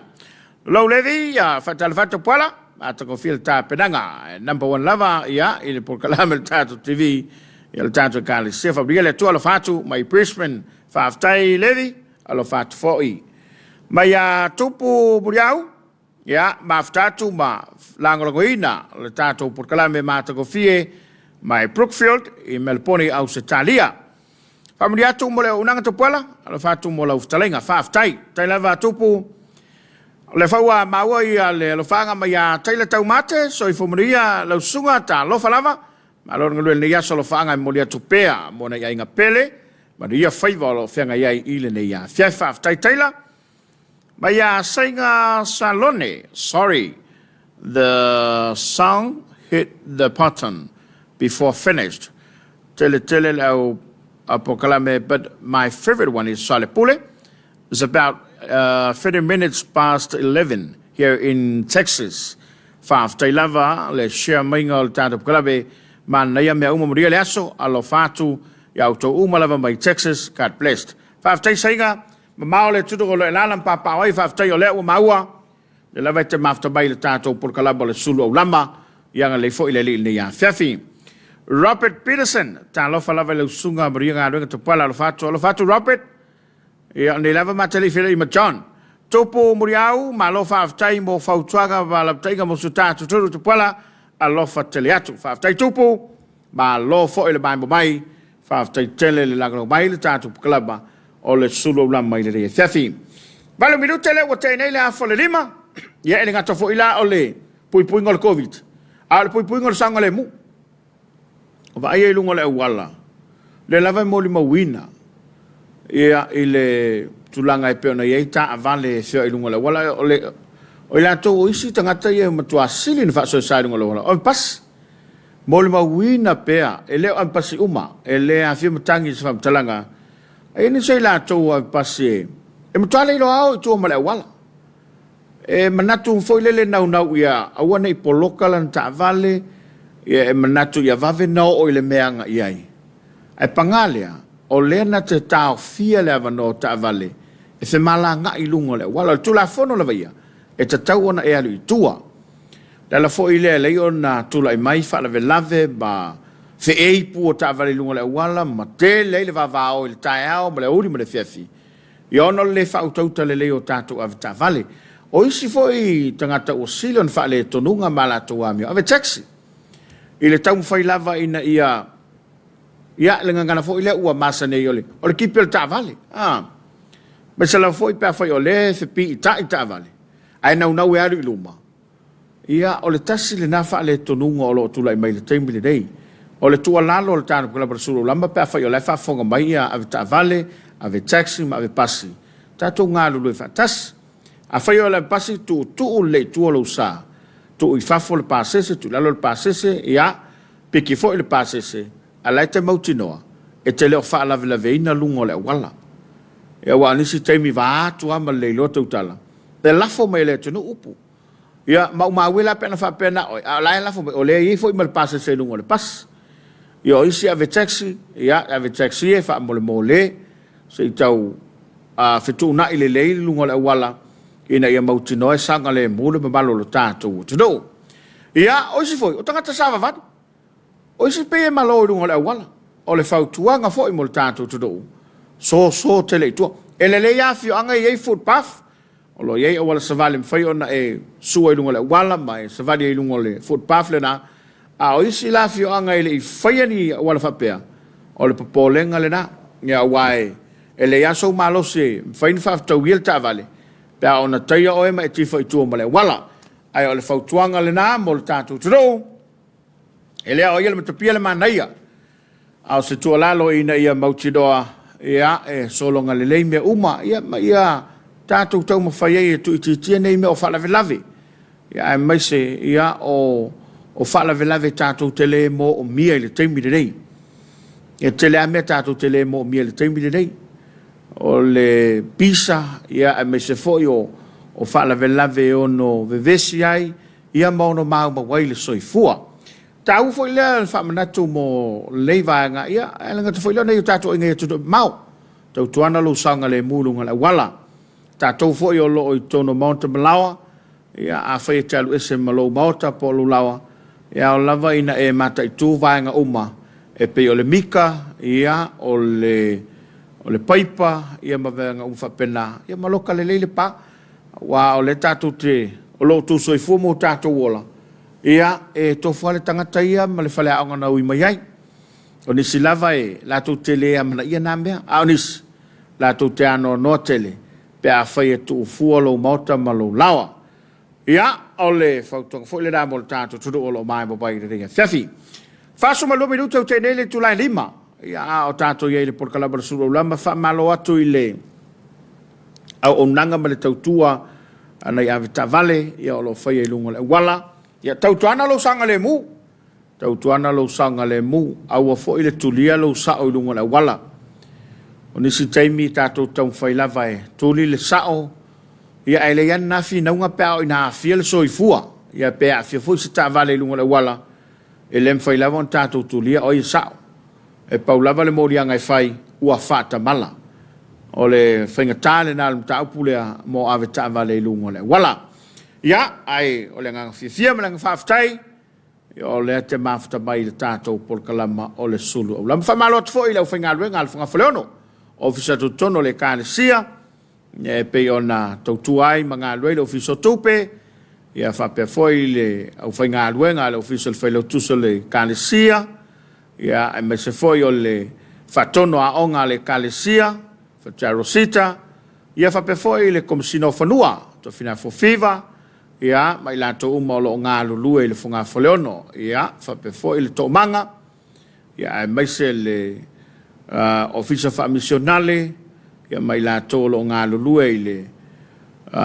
Lou Levi, ia faatalofa atu Tapuala, matagofie le tapenaga. Number one lava ia i le polokalame le tatou TV ia le tatou ekalesia. Faamanuia le Atua alofa atu mai Brisbane. Faafetai Levi, alofa atu foi. Mai ia Tupu Muliau, ia mafuta atu ma lagolagoina le tatou polokalame matagofie mai Brookfield i Melbourne i Ausetalia. Faamanuia atu mo le auaunaga Tapuala, alofa atu mo lau fetalaiga. Faafetai. Tai lava Tupu. O le faua maua ia le alofaaga mai ia Taila Taumate, soifua manuia lau susuga, talofa lava. Malo le galue i lenei aso alofaaga e momoli atu pea mo nai aiga pele, manuia faiva o lo o feagai ai i lenei afiafi. Faafetai Taila. Mai ia Saiga Salone, sorry, the song hit the button before finished. Tele tele le au polokalame but my favorite one is Soalepule. It's about 30 minutes past 11 here in Texas. Faafetai lava le share maiga o le tatou polokalame. Manaia mea uma manuia le aso. Alofa atu ia outou uma lava mai Texas. God blessed. Faafetai Saiga. Mamao le atunuu o lo o e alaala ma papaaao ai, faafetai o lea ua maua lea lava e te mafuta mai i le tatou polokalama o le Sulu Aulama, ia agalelei foi le Alii i lenei afiafi. Robert Peterson, talofa lava i lau susuga Maria Galuega Tapuala, alofa atu, alofa atu Robert, ia o nei lava ma te le i feiloai ma John. Tupu Muriau, malo faafetai mo fautuaga ma lapataiga mo so tatou tonu Tapuala, alofa tele atu. Faafetai Tupu, Malo foi le maemo mai, faafetai tele le lagolago mai le tatou polokalama o le sulu aulama i lenei afiafi. 8 minute lea ua tea nei le afa o le 5, ia e le gata foi la o le puipuiga o le Covid, a o le puipuiga o le saogalemu. O vaaia i luga o le auala, lea lava e molimauina ia i le tulaga e pei ona i ai taavale e feoai i luga o le auala. O, le, o i latou o isi tagata ia e matua sili ona faasoesa i luga o le auala, o le pasi. Molimauina pea, e le o avepasi uma, e le aafia matagi i se faamatalaga, a i ai nisi o i latou o avepasi e, e matua le iloa ao i tua ma le auala. E manatu foi lele naunau ia aua ne i poloka lana taavale, ia e manatu ia vave na oo i le mea e agai ai. Ae paga lea, o lea na te taofia le avanoa o taavale e femalagaai i luga o le auala. O le Tulafono lava ia, e tatau ona e alu i tua. Le ala foi lea e alai ona tulai mai faalavelave ma feei pu o taavale i luga o le auala ma tele ai le vavao i le taeao ma le aoauli ma le afiafi, ia ona o le le faautauta lelei o tatou avetaavale. O isi foi tagata ua sili ona faaletonuga ma latou amio ave taxi i le taumafai lava ina ia, ia le gagana foi lea ua masani ai o le, o le tipi o le taavale. A, aemaise lava foi pe afai o lea e fepiitai taavale ae naunau e alu i luma. Ia, o le tasi lena faaletonuga o lo o tulai mai i le taimi lenei. O le tuualalo a le tatou Kalaba Sulu Lama pe afai o la e faafofoga mai ia avetaavale, avetaxi ma avepasi, tatou galulue faatasi. Afai o le avepasi, tuutuu lelei i tua lou sa, tuu i fafo le pasese, tuu i lalo le pasese, ia, piki foi le pasese, a o la e te mautinoa e te le o faalavelaveina luga o le auala. Ia, aua o nisi taimi vaeatu lava ma le le iloa tautala, e lafo mai e le atunuu upu. Ia, maumau e la pe ana faapea na oe, a o la e lafo mai, o lea e i ai foi ma le pasese i luga o le pasi. Ia, o isi ave taxi, ia, ave taxi e faamolemole, se i tau fetuunai lelei le luga o le auala, ina ia mautinoa e saogalemu le mamalu o lo tatou atunuu. Ia, o isi foi, o tagata savavali. O isi pei e malo i luga o le auala. O le fautuaga foi mo le tatou atunuu, soso tele i tua. E lelei lava afioaga e i ai footpath, o lo o i ai auala savali e mafai ona e sua i luga o le auala ma e savali ai i luga o le footpath lena, a o isi la afioaga e le i faia ni auala faapea, o le popolega lena, aua e lelei lava sou malosi e mafai ona faafetauia le taavale pe a ona taia oe ma e tifa i tua ma le auala. Ae o le fautuaga lena mo le tatou atunuu, E le aoaia le matapia le manaia, a o se tuualalo ina ia mautinoa ia e sologa lelei mea uma, ia ma ia tatou taumafai ai e tuuitiitia nei mea o faalavelave, ia aemaise ia o faalavelave tatou te le moomia i le taimi lenei. E tele lava mea tatou te le moomia i le taimi lenei. O le pisa, ia aemaise foi o faalavelave e ono vevesi ai, ia ma ono maumau ai le soifua. Taua foi lea le faamanatu mo lenei vaega, ia, ae le gata foi lea o nai o tatou aiga i atunuu mamao. Tautuana lou saogalemu i luga o le auala. Tatou foi o lo o i totonu o maota ma laoa, ia, afai e te alu ese ma lou maota po o lou laoa, e ao lava ina e mataitu vaega uma e pei o le mika, ia, o le, o le paipa, ia ma vaega uma faapena, ia ma loka lelei le pa. Aua o lea tatou te, o lo outou soifua ma o tatou ola, ia, e tofu lava le tagata ia ma le faleaoga na ui mai ai. O nisi lava e latou te le amanaia na mea, a o nisi, latou te anoanoa tele pe afai e tuufua lou maota ma lou laoa. Ia, o le fautuaga foi lena mo le tatou atunuu o lo o maimoa mai i lenei afiafi. 42 minute ua tea nei le itula e 5. Ia, a o tatou i ai i le polokalama o le Sulu Aulama, faamalo atu i le auaunaga ma le tautua a nai avetaavale ia o lo o faia i luga o le auala. Ia tautuana lou saogalemu, tautuana lou saogalemu, aua foi le tulia lou sao i luga o le auala. O nisi taimi tatou taumafai lava e tuli le sao, ia ae leai lava lena finauga pe a oo ina aafia le soifua, ia pe aafia foi se taavale i luga o le auala, e le mafai lava ona tatou tulia o ai e sao. E pau lava le moliaga e fai, ua faatamala. O le faigata lena o le mataupu lea mo avetaavale i luga o le auala. Ia, ae o le agaga fiafia ma le agaga faafetai, o lea te mafuta mai i le tatou polokalama o le Sulu Aulama. Faamalo atu foi i le aufaigaluega a le Fogafaleono, Ofisa Tutotonu o le Ekalesia, e pei ona tautua ai ma galulue ai le Ofisa o Tupe, ia faapea foi le aufaigaluega a le Ofisa o le Failautusi o le Ekalesia, ia aemaise foi o le Faatonu Aoga a le Ekalesia, Fatia Rosita, ia faapea foi le Komesina o Fanua, Tofinafo Fiva, ia ma i latou uma o lo o galulue i le Fogafoleono, ia faapea foi le Toomaga, ia aemaise le Ofisa Faamisionale, ia ma i latou o lo o galulue i le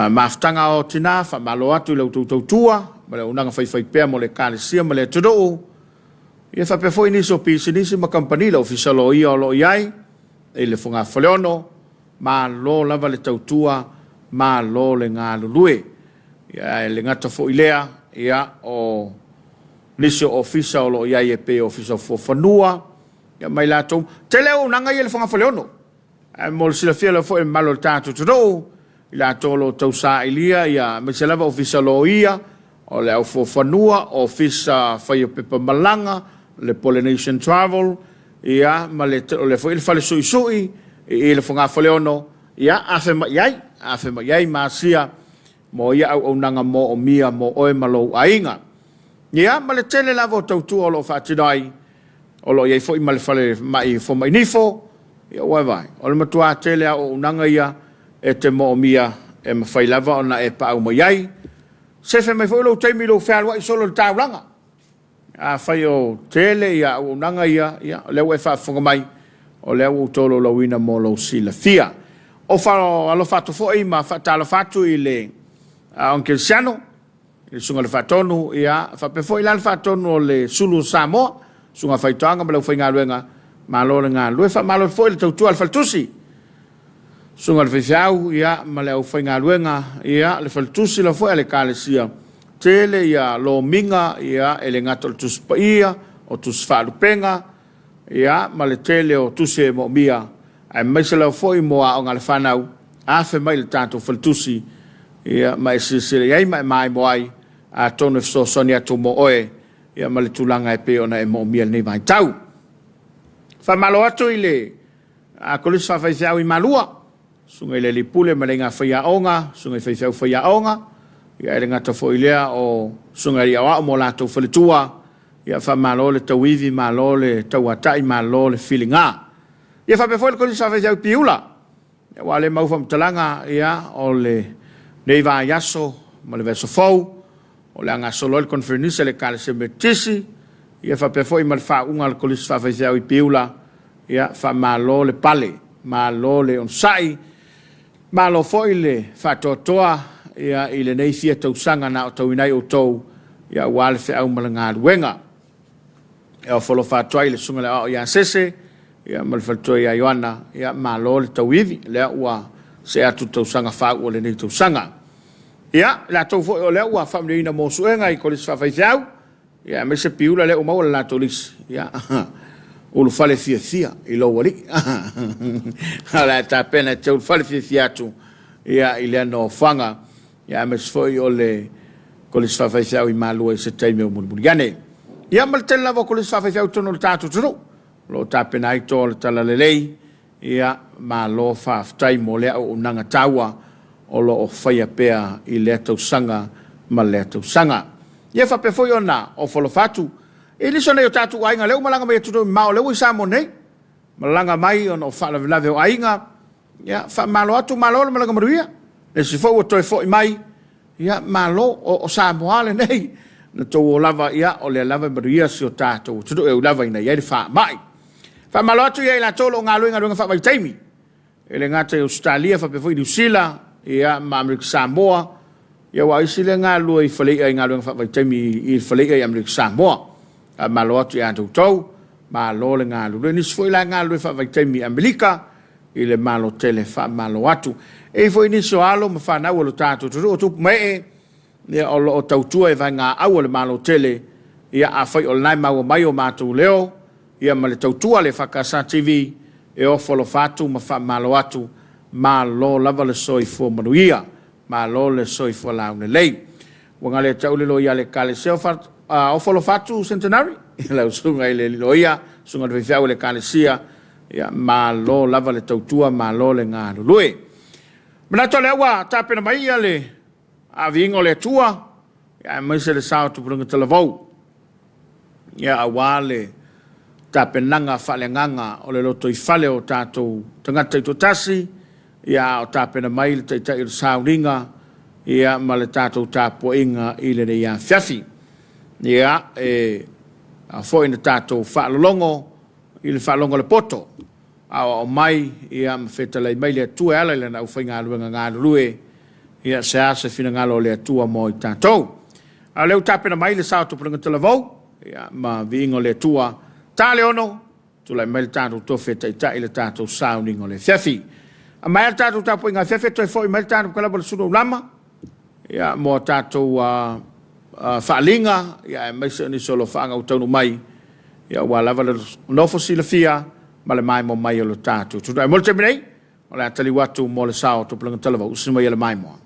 Mafutaga Aoao Tina, faamalo atu i la outou tautua ma le auaunaga faifaipea mo le Ekalesia ma le atunuu, ia faapea foi nisi o pisinisi ma kamupani, le Ofisa Loia o lo o i ai i le Fogafaleono, malo lava le tautua, malo le galulue. Ia ae le gata foi i lea, ia o nisi o ofisa o lo o i ai e pei o Ofisa o Fuafanua, ia ma i latou. Tele auaunaga ia i le Fogafaleono. Ae mo le silafia lava foi e le mamalu o le tatou atunuu, i latou o lo o tausailia, ia, aemaise lava Ofisa Loia, o le Aufuafanua, Ofisa Faia Pepa Malaga, le Polynesian Travel, ia, ma le, o le foi le Fale Suisui i le Fogafaleono, ia, afe mai i ai, afe mai i ai ma asia mo ia auaunaga moomia mo oe ma lou aiga. Ia, ma le tele lava o tautua o lo o faatino ai, o lo o i ai foi ma le falemai fomai nifo, ia ua e vaai, o le matua tele lava o auaunaga ia e te moomia e mafai lava ona e paau mai ai. Sefe mai foi lou taimi i lou fealuai solo i le taulaga. Afai o tele ia auaunaga ia, ia o lea ua e faafofoga mai, o lea ua ou tolaulauina mo lou silafia. Ofa alofa atu foi ma faatalofa atu i le Aoga Kerisiano, i le Susuga i le Faatonu, ia faapea foi la le Faatonu o le Sulu o Samoa, Susuga Faitoaga ma le aufaigaluega, malo le galulue. Faamalo foi le tautua a le Faletusi, Susuga i le Faifeau, ia, ma le aufaigaluega, ia, le Faletusi lava foi a le Ekalesia, tele ia lomiga, ia, e le gata o le Tusi Paia, o Tusi Faalupega, ia, ma le tele o tusi e moomia, aemaise lava foi mo aoga a le fanau, afe mai i le tatou Faletusi, ia, ma e silasila i ai ma e maimoa ai, atonu e fesoasoani atu mo oe, ia, ma le tulaga e pei ona e moomia i lenei vaitau. Faamalo atu i le Kolisi Faafaifeau i Malua, Susuga i le Alii Pule ma le Aiga Faiaoga, Susuga i Faifeau Faiaoga, ia e le gata foi i lea o Susuga i Alii Aoao ma o latou faletua, ia faamalo le tauivi, malo le tauatai, malo le filiga. Ia faapea foi le Kolisi Faafaifeau i Piula, aua o lea e mau faamatalaga, ia o lenei vaiaso ma le vaiaso fou, O le a gasolo ai le Koneferenisi a le Ekalesia Metotisi, ia faapea foi ma le faauuga a le Kolisi Faafaifeau i Piula, ia faamalo le pale, malo le onosai, malo foi le faatoatoa ia i lenei fia tausaga na aotauina ai outou ia aua le feau ma le galuega. E ofo alofa atu ai i le Susuga i le Aoao ia Sese ia ma le faletua ia Ioana, ia malo le tauivi, lea ua see atu le tausaga faauu o lenei tausaga. Ia, i latou foi o lea ua faamanuiaina mo suega i Kolisi Faafaifeau, ia aemaise Piula lea ua maua le latou lisi, ia, ulufale fiafia i lou alii. O le a tapena e te ulufale fiafia atu ia, i lea nofoaga, ia, aemaise foi o le Kolisi Faafaifeau i Malua i se taimi o mulimuli ane. Ia, ma le tele lava o Kolisi Faafaifeau i totonu o le tatou atunuu, o lo o tapena ai toa o le Talalelei. Ia, malo faafetai mo lea auaunaga taua o lo o faia pea i lea tausaga ma lea tausaga. Ia faapea foi ona ofo alofa atu i nisi o nai o tatou aiga lea ua malaga mai atunuu mamao lea ua i Samoa nei, malaga mai ona o faalavelave o aiga. Ia, faamalo atu, malo le malaga manuia. Le isi foi ua toe foi mai, ia malo, o Samoa lenei. Na tou o lava, ia, o lea lava e manuia si o tatou atunuu e ui lava ina i ai le faamai. Faamalo atu ia i latou o lo o galulue i galuega faavaitaimi, e le gata i Ausetalia faapea foi Niu Sila, ia, ma Amerika Samoa, ia aua o isi lea e galulue i faleia i galuega faavaitaimi i faleia i Amerika Samoa. Faamalo atu ia te outou, malo le galulue. Nisi foi la e galulue faavaitaimi i Amerika, i le Malo tele, faamalo atu. E i ai foi nisi o alo ma fanau o lo tatou atunuu o tupu ma ee, ia, o lo o tautua i vaegaau a le Malo tele, ia, afai o lena e maua mai o matou leo, ia, ma le tautua a le EFKS TV, e ofo alofa atu ma faamalo atu, malo lava le soifua manuia, malo le soifua laulelei. Ua gale ia te au le loia a le Ekalesia, ofo alofa atu Centenary, lau susuga i le loia, susuga i le faifeau a le Ekalesia, ia, malo lava le tautua, malo le galulue. Manatu o lea ua tapena mai ia le Aaviiga o le Atua, aemaise le sao o Tupulaga Talavou, ia, aua le tapenaga faaleagaga o le lotoifale o tatou tagata taitoatasi, ia, a o tapena mai le Taitai o le Sauniga, ia, ma le tatou tapuaiga i lenei afiafi. Ia, e ao foi na tatou faalologo i le faalogo a le poto, aoao mai, ia, ma fetalai mai le Atua e ala i Lana aufaigaluega galulue, ia, se a se finagalo o le Atua mo i tatou. A o lea ua tapena mai le sao o Tupulaga Talavou, ia, ma viiga o le Atua. Ta le ono, tulai mai le tatou tofi e taitai le tatou sauniga o le afiafi. A maea le tatou tapuaiga afiafi, toe foi mai le tatou kalaba o le Sulu Aulama, ia, mo a tatou faaaliga, ia, aemaise o nisi o alofaaga ua taunuu mai, ia, aua lava le nofo silafia ma le maimoa mai o le tatou atunuu. Ae mo le taimi nei, o le a taliu atu mo le sao o Tupulaga Talavou, usi mai e le maimoa.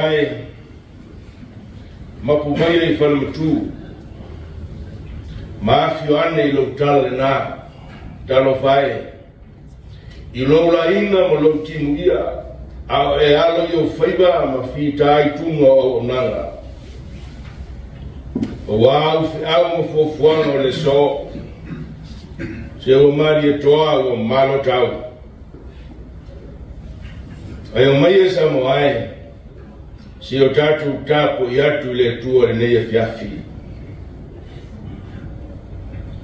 Samoa e, mapu maia i Falematu, ma afio ane i lou tala lena, talofa e, i lou laina ma lou timuia, a o e alo i ou faiva ma fita ai tuga o auaunaga. Aua au feau ma fuafuaga o le so, se ua malie toa ua malo tau. Ae omai e Samoa e, se o tatou tapuai atu i le Atua i lenei afiafi.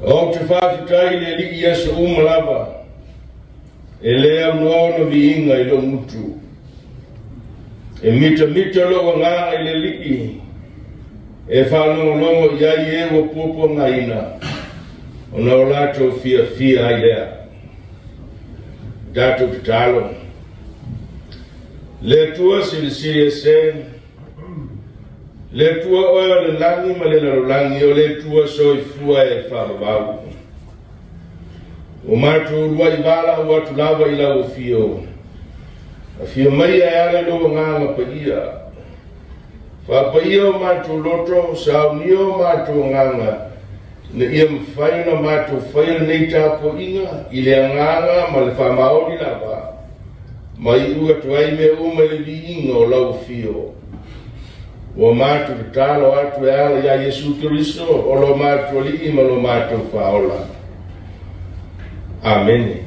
Ou te faafetai i le Alii i aso uma lava, e le aunoa ona viiga i lou gutu. E mitamita lou agaga i le Alii, e faalogologo i ai e ua puapuagaina, ona o latou fiafia ai lea. Tatou tatalo. Le Atua silisili ese, le Atua oe o le lagi ma le lalolagi, o le Atua soifua e faavavau. Ua matou uluai valaau atu lava i lau afio. Afio mai e ala i lou agaga paia. Faapaia o matou loto, saunia o matou agaga, ina ia mafai ona matou faia lenei tapuaiga i le agaga ma le faamaoni lava, ma iu atu ai mea uma i le viiga o lau afio. Ua matou tatalo atu e ala iā Iesu Keriso, o lo matou Alii ma lo matou Faaola. Amene.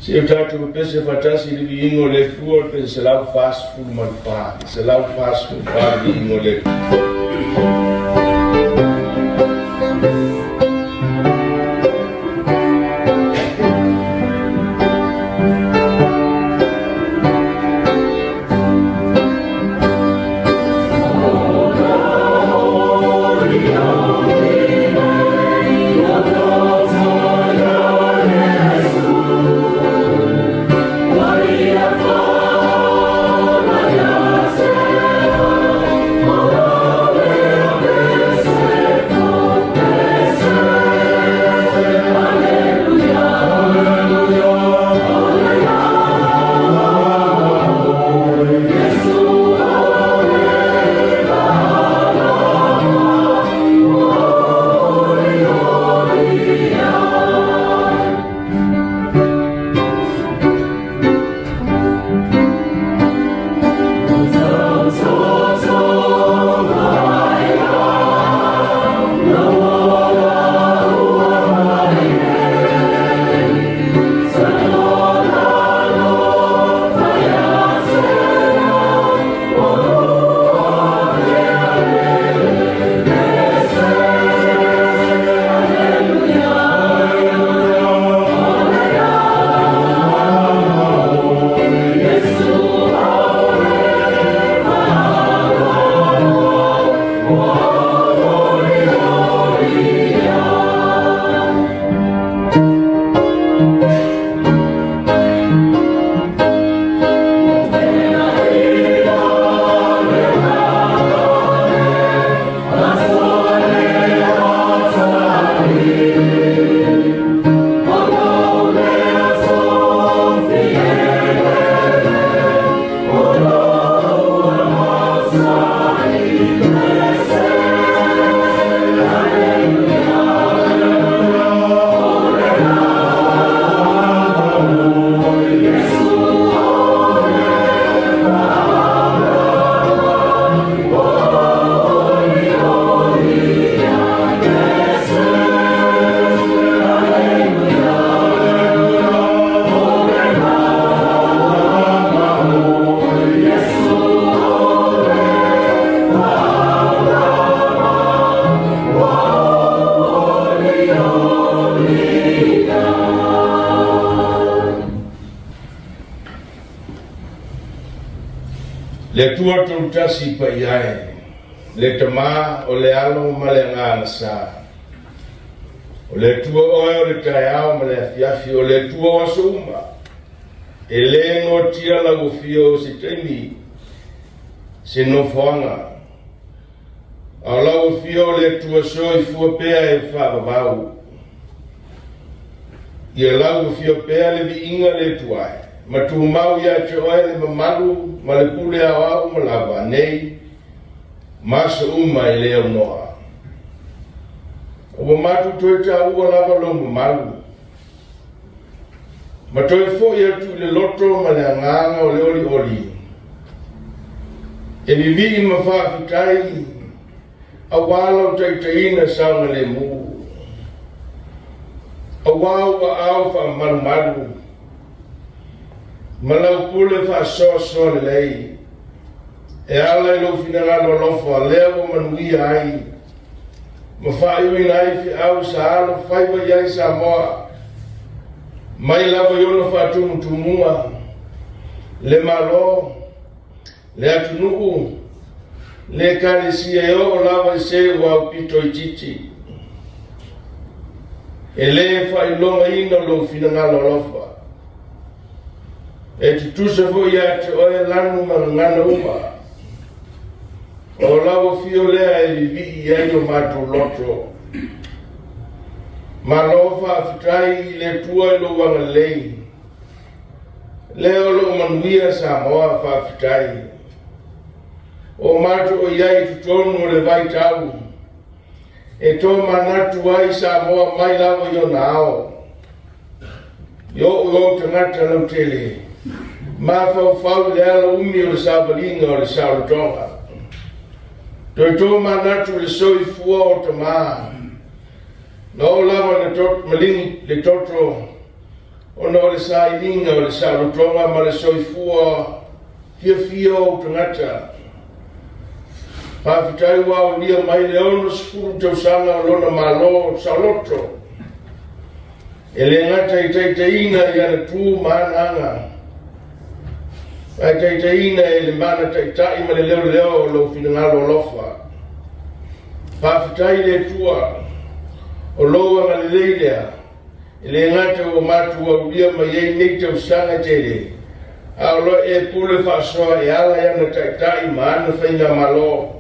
Se o tatou pepese faatasi i le viiga o le Atua o le pese 144, 144 le viiga o le Atua. Le Atua Tolutasi paia e, le Tama, o le Alo ma le Agaga Sa. O le Atua oe o le taeao ma le afiafi, o le Atua o aso uma. E le noatia lau afio o se taimi, se nofoaga. A o lau afio o le Atua soifua pea e faavavau. Ia lau afio pea le viiga le Atua e. ma tumau ia te oe le mamalu ma le pule aoao uma lava, nei ma aso uma e le aunoa. Ua matou toe taua lava lou mamalu, ma toe foi atu i le loto ma le agaga o le olioli, e vivii ma faafetai aua lau taitaiina saogalemu, aua ou aao faamalumalu ma lau pule faasoasoa lelei, e ala i lou finagalo alofa lea ua manuia ai ma faaiuina ai feau sa alo faiva i ai Samoa mai lava i ona faatumutumuga, le Malo, le atunuu, le Ekalesia e oo lava i se ua aupito itiiti. E le faailogaina lou finagalo alofa. E tutusa foi ia te oe lanu ma gagana uma. O lau afio lea e vivii i ai lo matou loto. Malo faafetai i le Atua i lou agalelei. Lea o loo manuia Samoa faafetai. O matou o iai i totonu o le vaitau e tomanatu ai Samoa mai lava i ona ao. I o'u ou tagata lautele, mafaufau i le ala umi o le savaliga o le saolotoga. Toe tomanatu i le soifua o tama, na oo lava na maligi le toto ona o le sailiga o le saolotoga ma le soifua fiafia o ou tagata. Faafetai ua aulia mai le 60 tausaga o lona Malo saoloto, e le gata i taitaiina i ana tu ma ana aga, ae taitaiina e le mana taitai ma le leoleo o lou finagalo alofa. Faafetai i le Atua o lou agalelei lea, E le gata ua matou aulia mai ai nei tausaga e tele, a o lo e pule faasoa e ala i ana taitai ma ana faigamalo.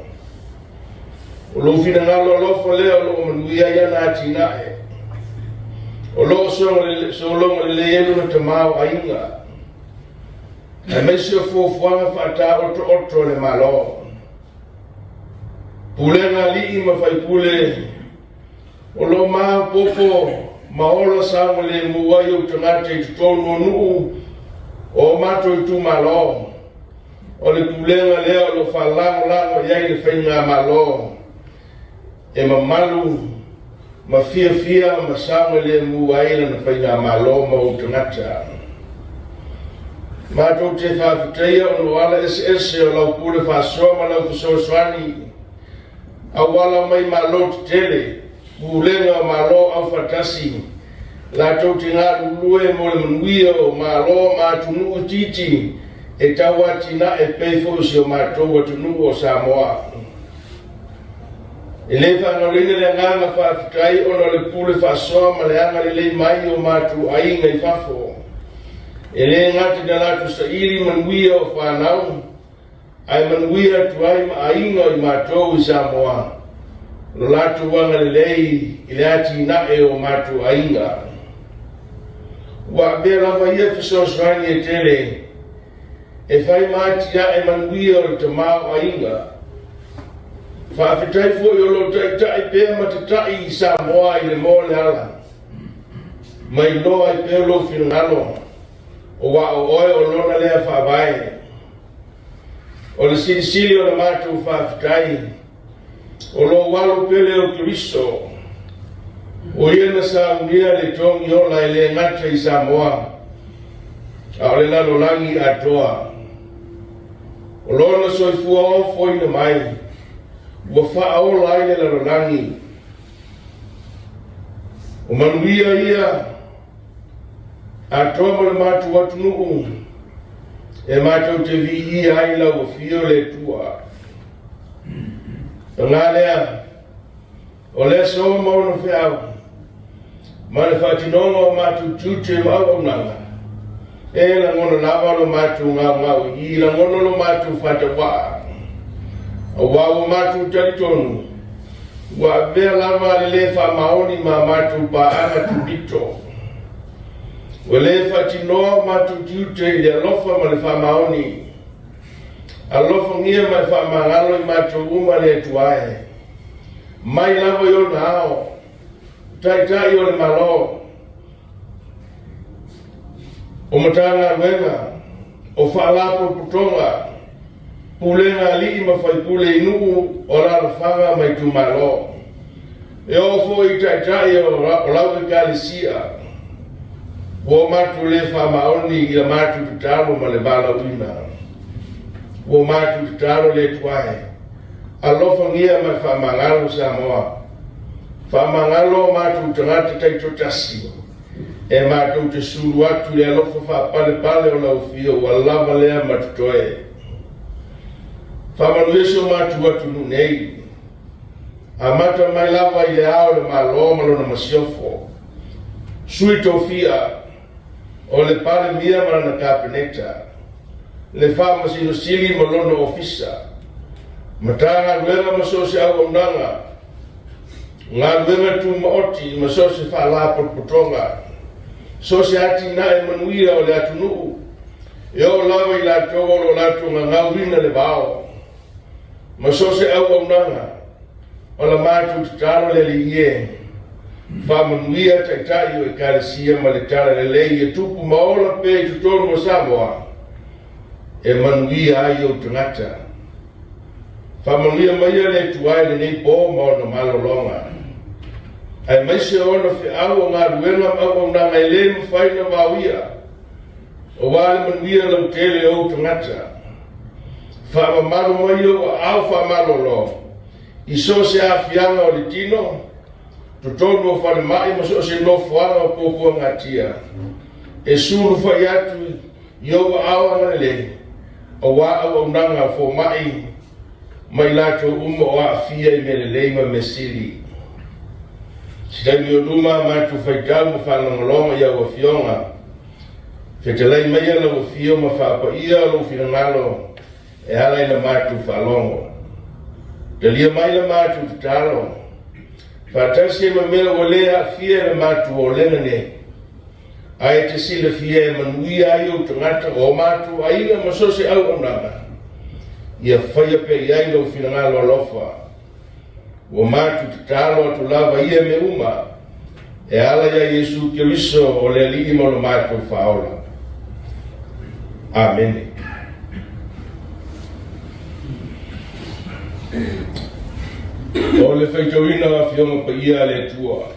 O lou finagalo alofa lea o lo o manuia ai ana atinae. O lo o sologa lelei ai lona tamaoaiga, aemaise o fuafuaga faataotooto a le Malo. Pulega alii ma faipule O lo o maopoopo ma ola saogalemu ai ou tagata i totonu o nuu o o matou itumalo. O le pulega lea o lo o faalagolago i ai le faigamalo e mamalu ma fiafia ma saogalemu ai lana faigamalo ma ou tagata. Matou te faafetaia ona o ala eseese o lau pule faasoa ma lau fesoasoani auala mai Malo tetele, Pulega o Malo Aufaatasi, latou te galulue mo le manuia o Malo ma atunuu itiiti e tau atinae pei foi o si o matou atunuu o Samoa. E le faagaloina le agaga faafetai ona o le pule faasoa ma le agalelei mai o matou aiga i fafo. E le gata ina latou saili manuia o fanau, ae manuia atu ai ma aiga o i matou i Samoa, lo latou agalelei i le atinae o matou aiga. Ua avea lava ia fesoasoani e tele e fai ma atiae manuia o le tamaoaiga. Faafetai foi o lo o taitai pea ma tatai i Samoa i le moa o le ala, ma iloa ai pea lou finagalo, aua o oe o lona lea faavae. O le silisili o le matou faafetai, o lou alo pele o Keriso, o ia na saunia le togi ola e le gata i Samoa, a o le lalolagi atoa. O lona soifua ofoina mai, ua faaola ai le lalolagi. O manuia ia Atoa ma le matou atunuu e matou te viia ai lau afio le Atua. Paga lea, o le aso ma ona feau, ma le faatinoga o matou tiute ma auaunaga, e lagona lava lo matou gaugau i i, lagona lo matou faatauaa, aua ua matou talitonu, Ua avea lava le lē faamaoni ma matou paaga tupito. Ua le faatinoa o matou tiute i le alofa ma le faamaoni. Alofagia ma e faamagalo i matou uma le Atua e. Mai lava i ona ao, Taitai o le Malo, o Matagaluega, o Faalapotopotoga, Pulega Alii ma Faipule i nuu o alaalafaga ma itumalo. E oo foi i taitai o lau Ekalesia, ua matou le faamaoni i la matou tatalo ma le valaauina. Ua matou tatalo le Atua e, alofagia ma faamagalo Samoa. Faamagalo o matou tagata taitoatasi, e matou te sulu atu i le alofa faapalepale o lau Afio ua lava lea ma totoe. Faamanuia si o matou atunuu nei, amata mai lava i le Ao o le Malo ma lona Masiofo, Sui Tofia, o le Palemia ma lana Kapeneta, le Faamasino Sili ma lona Ofisa, Matagaluega ma so o se auaunaga, galuega tumaoti ma so o se faalapotopotoga, so o se atinae manuia o le atunuu, e oo lava i latou o lo o latou gagauina le vao, ma so o se auaunaga, o la matou tatalo le Alii e, faamanuia Taitai o Ekalesia ma le Talalelei e tupu ma ola pea i totonu o Samoa, e manuia ai ou tagata. Faamanuia maia le Atua i lenei po ma ona malologa, aemaise o ona feau o galuega ma auaunaga e le mafai ona vaoia, aua le manuia lautele o ou tagata. Faamamalu mai ou aao faamalolo i so o se aafiaga o le tino, totonu o falemai ma so o se nofoaga o puapuagatia, e sulufai atu i ou aao agalelei, aua auaunaga a fomai ma i latou uma o aafia i mea lelei ma mea sili. Se taimi o luma a matou faitau ma faalogologo i au afioga, fetalai maia lau afio ma faapaia lou finagalo e ala i la matou faalogo. Talia mai la matou tatalo, faatasi ai ma mea ua le aafia i la matou olega nei, Ae e te silafia e manuia ai ou tagata, o matou aiga ma so o se auaunaga, ia faia pea i ai lou finagalo alofa. Ua matou tatalo atu lava ia mea uma, e ala iā Iesu Keriso o le Alii ma lo matou Faaola. Amene. O le faitauina o Afioga Paia a le Atua.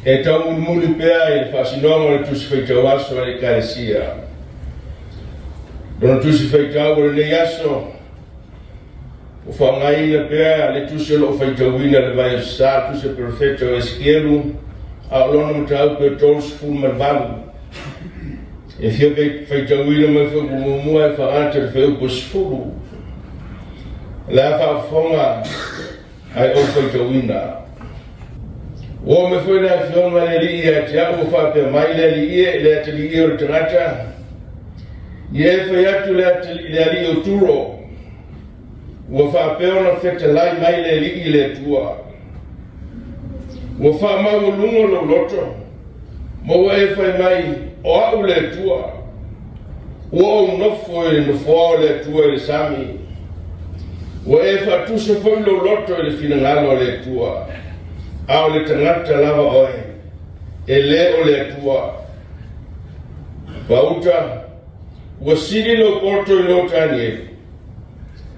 E taumulimuli pea i le faasinoga o le Tusi Faitau Aso a le Ekalesia. Lona Tusi Faitau o lenei aso, ua faaaogaina pea le tusi o lo o faitauina le Vaiaso Sa, Tusi a Perofeta o Esikielu, a o lona mataupu e 38. E fia faitauina mai foi muamua e faaata le fuaiupu e 10. O le a faafofoga ae ou faitauina. Ua oo mai foi le Afioga i le Alii ia te au, ua faapea mai le Alii e, le atalii o le tagata, ia e fai atu le, le Alii o Turo, ua faapea ona fetalai mai le Alii i le Atua. Ua faamaualuga lou loto, ma ua e fai mai, o au le Atua. Ua ou nofo i le nofoa o le Atua i le sami. Ua e faatusa foi lou loto i le finagalo o le Atua, a o le tagata lava oe, e le o le Atua. Fauta, ua sili lou poto i lo Tanielu,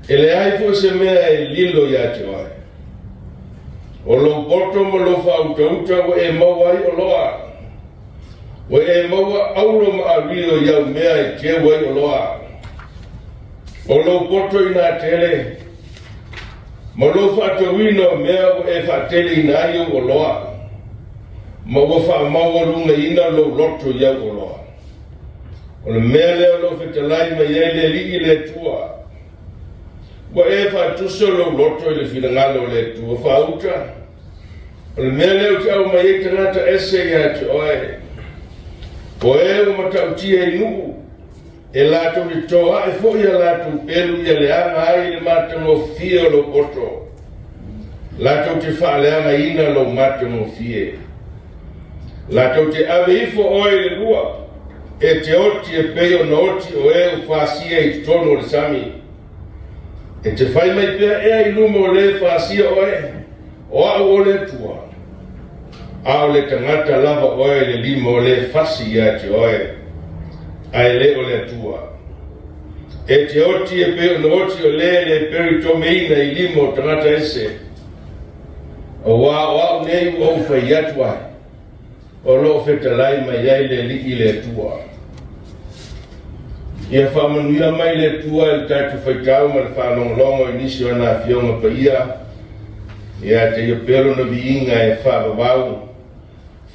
e leai foi se mea e lilo ia te oe. O lou poto ma lou faautauta ua e maua ai oloa, Ua e maua auro ma ario i au mea e teu ai oloa. O lou poto inā tele, ma lou faatauina o mea ua e faateleina ai ou oloa, ma ua faamaualugaina lou loto i au oloa. O le mea lea o lo o fetalai mai ai le Alii le Atua, ua e faatusa lou loto i le finagalo o le Atua faauta, O le mea lea ou te aumai ai tagata ese ia te oe, o e ua matautia i nuu, e latou te toae foi a latou pelu ia leaga ai le matagofie o lou poto, latou te faaleagaina lou matagofie. Latou te ave ifo oe i le lua, e te oti e pei ona oti o e ua fasia i totonu o le sami. E te fai mai pea ea i luma o le fasia oe, o au o le Atua, a o le tagata lava oe i le lima o le fasi ia te oe, ae le o le Atua. E te oti e pei ona oti o le le peritomeina i lima o tagata ese, Auā o au nei ua ou fai atu ai, o lo o fetalai mai ai le Alii le Atua. Ia faamanuia mai le Atua i le tatou faitau ma le faalogologo i nisi o ana afioga paia, ia te ia pea lona viiga e faavavau,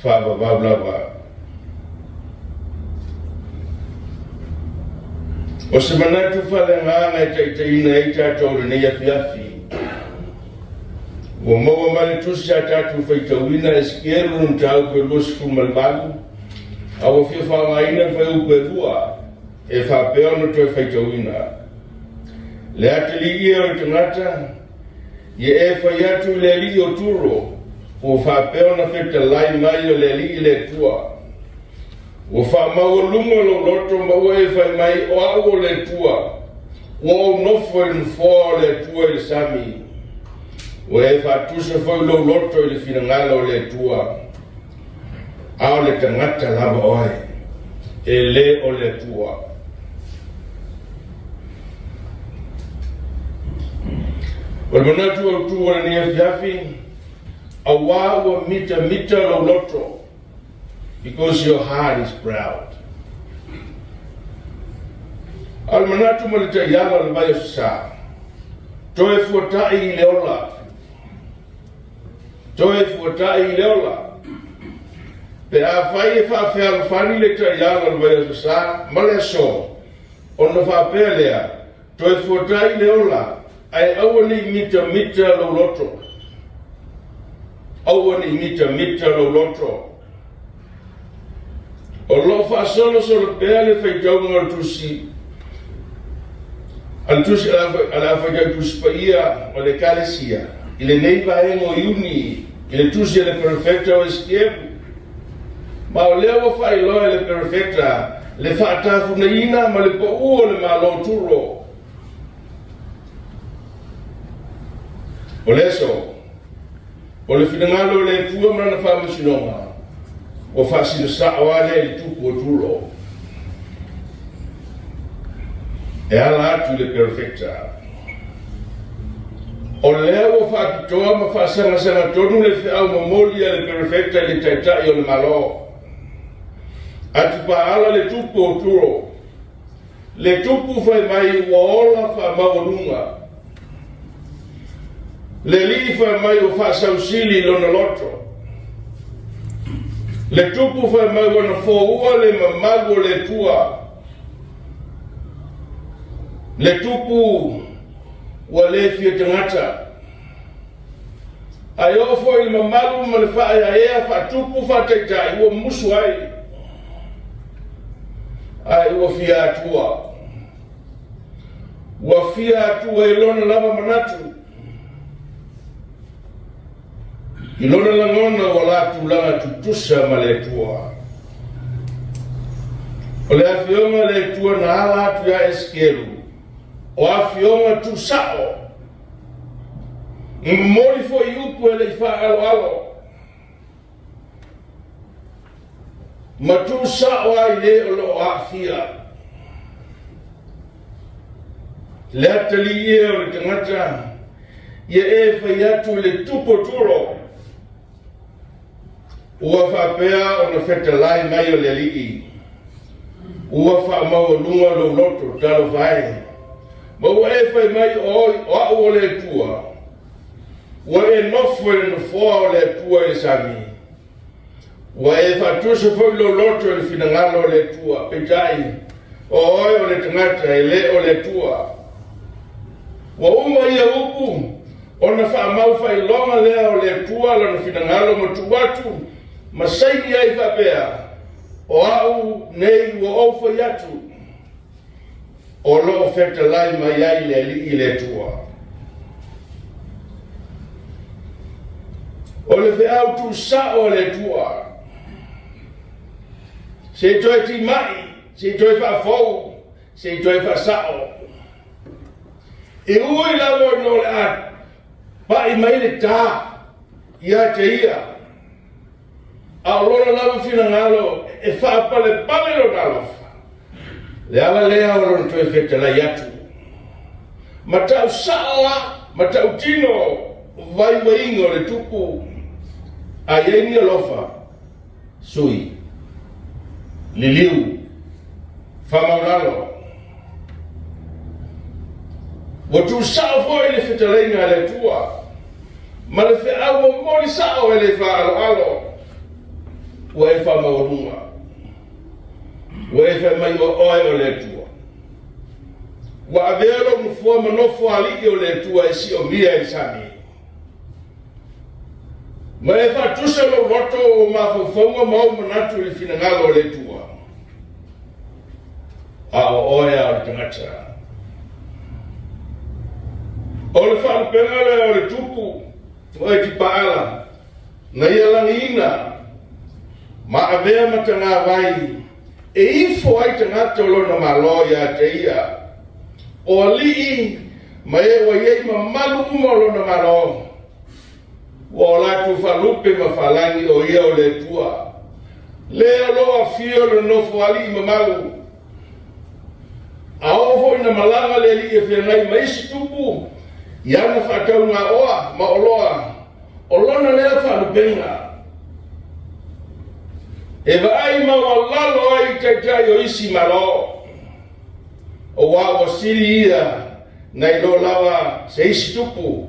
faavavau lava. O se manatu faaleagaga e taitaiina ai tatou i lenei afiafi, ua maua mai le tusi a tatou faitauina Esekielu le mataupu e 28, a ua fia faaaogaina le fuaiupu e 2 e faapea ona toe faitauina. Le atalii o le tagata, Ia e fai atu i le alii o Turo, ua faapea ona fetalai mai o le Alii le Atua. Ua faamaualuga lou loto ma ua e fai mai, o au o le Atua. Ua ou nofo i le nofoa o le Atua i le sami. Ua e faatusa foi lou loto i le finagalo o le Atua. A o le tagata lava oe, e le o le Atua. O le manatu autu o lenei afiafi, auā ua mitamita lou loto, because your heart is proud. A o le manatu ma le taiala o le vai o Sasā, toe fuata'i i le ola, Toe fuata'i i le ola. Pe afai e faafealofani le taiala o le Vaiaso Sa ma le aso, ona faapea lea, toe fuata'i i le ola, ae aua ne i mitamita lou loto. Aua ne i mitamita lou loto. O lo o faasolosolo pea le faitauga o le tusi a le tusi a le Aufaitau Tusi Paia o le Ekalesia i lenei vaega o Iuni i le tusi a le Perofeta o Esekielu. Ma o lea ua faailoa e le Perofeta le faatafunaina ma le pau o le Malo Turo. O le aso, O le finagalo o le Atua ma lana faamasinoga, ua faasino sao lava lea i le tupu o Turo. E ala atu i le perofeta. O lea ua faapitoa ma faasagasega tonu le feau momoli a le perofeta i le taitai o le Malo. Atupaala le tupu o Turo. Le tupu fai mai ua ola faamaualuga. Le alii fai mai ua faasausili lona loto. Le tupu fai mai ua na foua le mamalu o le Atua. Le tupu ua le fia tagata. Ae oo foi i le mamalu ma le faaeaea faatupu faataitai ua musu ai. Ae ua fia atua. Ua fia atua i lona lava manatu. I lona lagona ua la tulaga tutusa ma le Atua. O le afioga a le Atua na ala atu ia Esekielu, o afioga tuusao, momoli foi upu e le i faaaloalo. Ma tuusao ai le o lo o aafia. Le atalii e o le tagata, ia e fai atu i le tupu o Turo, ua faapea ona fetalai mai o le Alii, ua faamaualuga lou loto, talofa e, ma ua e fai mai o au o le Atua, Ua e nofo i le nofoa o le Atua i le sami. Ua e faatusa foi lou loto i le finagalo o le Atua. Peitai, o oe o le tagata e le o le Atua. Ua uma ia upu, ona faamau faailoga lea o le Atua lona finagalo ma tuu atu ma saini ai faapea, O au nei ua ou fai atu. O lo o fetalai mai ai le Alii le Atua. O le feau tuusao a le Atua. Se i toe timai, se i toe faafou, se i toe faasao. E ui lava ina o le a pai mai le ta ia te ia, a o lona lava finagalo e faapalepale lona alofa. Le ala lea o lona toe fetalai atu. Ma tau sao lava, ma tautino vaivaiga o le tupu, a i ai ni alofa, sui, liliu, faamaulalo. Ua tuusao foi le fetalaiga a le Atua, ma le feau momoli sao e le faaaloalo, ua e faamaualuga, ua e fai mai o oe o le Atua. Ua avea lou nofoa ma nofo alii o le Atua e siomia i le sami. Ma e faatusa lou loto o mafaufauga ma ou manatu i le finagalo o le Atua. A o oe a o le tagata. O le faalupega lea o le tupu o Etipaala na ia lagiina ma avea ma tagavai e ifo ai tagata o lona Malo ia te ia, o alii ma e ua i ai mamalu uma o lona Malo, ua o latou faalupe ma faalagi o ia o le Atua, lea o lo o afio i le nofo alii mamalu. A oo foi ina malaga le alii e feagai ma isi tupu i ana faataugaoa ma oloa, O lona lea faalupega e vaai maualalo ai i taitai o isi Malo, aua ua sili ia nai lo lava se isi tupu.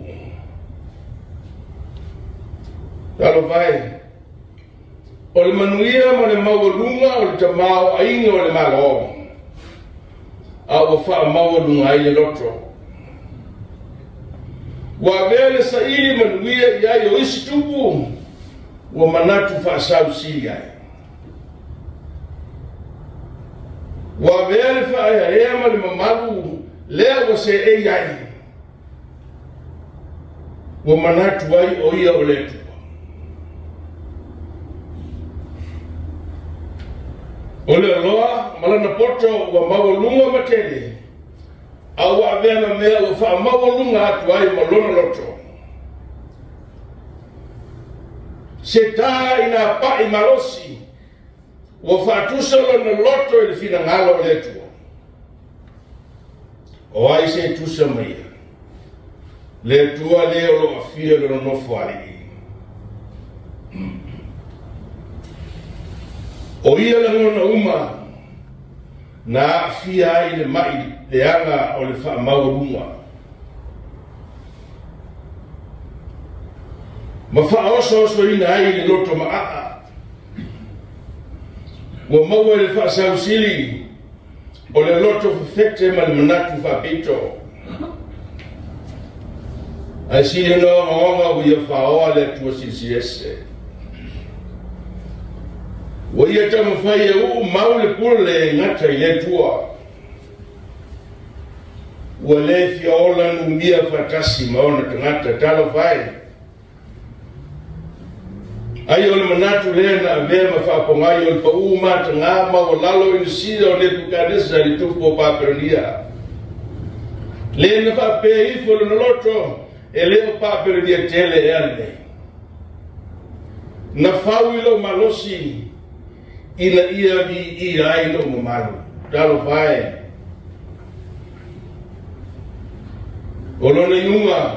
Talofa e, o le manuia ma le maualuga o le tamaoaiga o le Malo, a ua faamaualuga ai le loto. Ua avea le saili manuia i ai o isi tupu ua manatu faasausili ai. Ua avea le faaeaea ma le mamalu lea ua seei ai. Ua manatu ai o ia o le Atua. O le oloa ma lana poto ua maualuga ma tele, a ua avea ma mea ua faamaualuga atu ai ma lona loto. Se tā ina paʻi malosi, ua faatusa lona loto i le finagalo o le Atua. O ai se tusa ma ia? Le Atua lea o lo o afio i lona nofo alii. O ia lagona uma na aafia ai le maʻi leaga o le faamaualuga ma faaosoosoina ai le loto maaa ua maua i le faasausili o le loto fefete ma le manatu faapito. Ae sili ona ogaoga ua ia faoa le Atua Silisili Ese. Ua ia taumafai e uu mau le pule e gata i le Atua. Ua le fia ola numia faatasi ma ona tagata. Talofa e! Ai o le manatu lea na avea ma faapogai o le paū matagā maualalo i le sila o Nebukadesa i le tupu o Papelonia. Le na faapea ifo lona loto, e le o Papelonia tele ea lenei. Na fau i lou malosi ina ia viia ai lou mamalu. Talofa e! O lona iuga,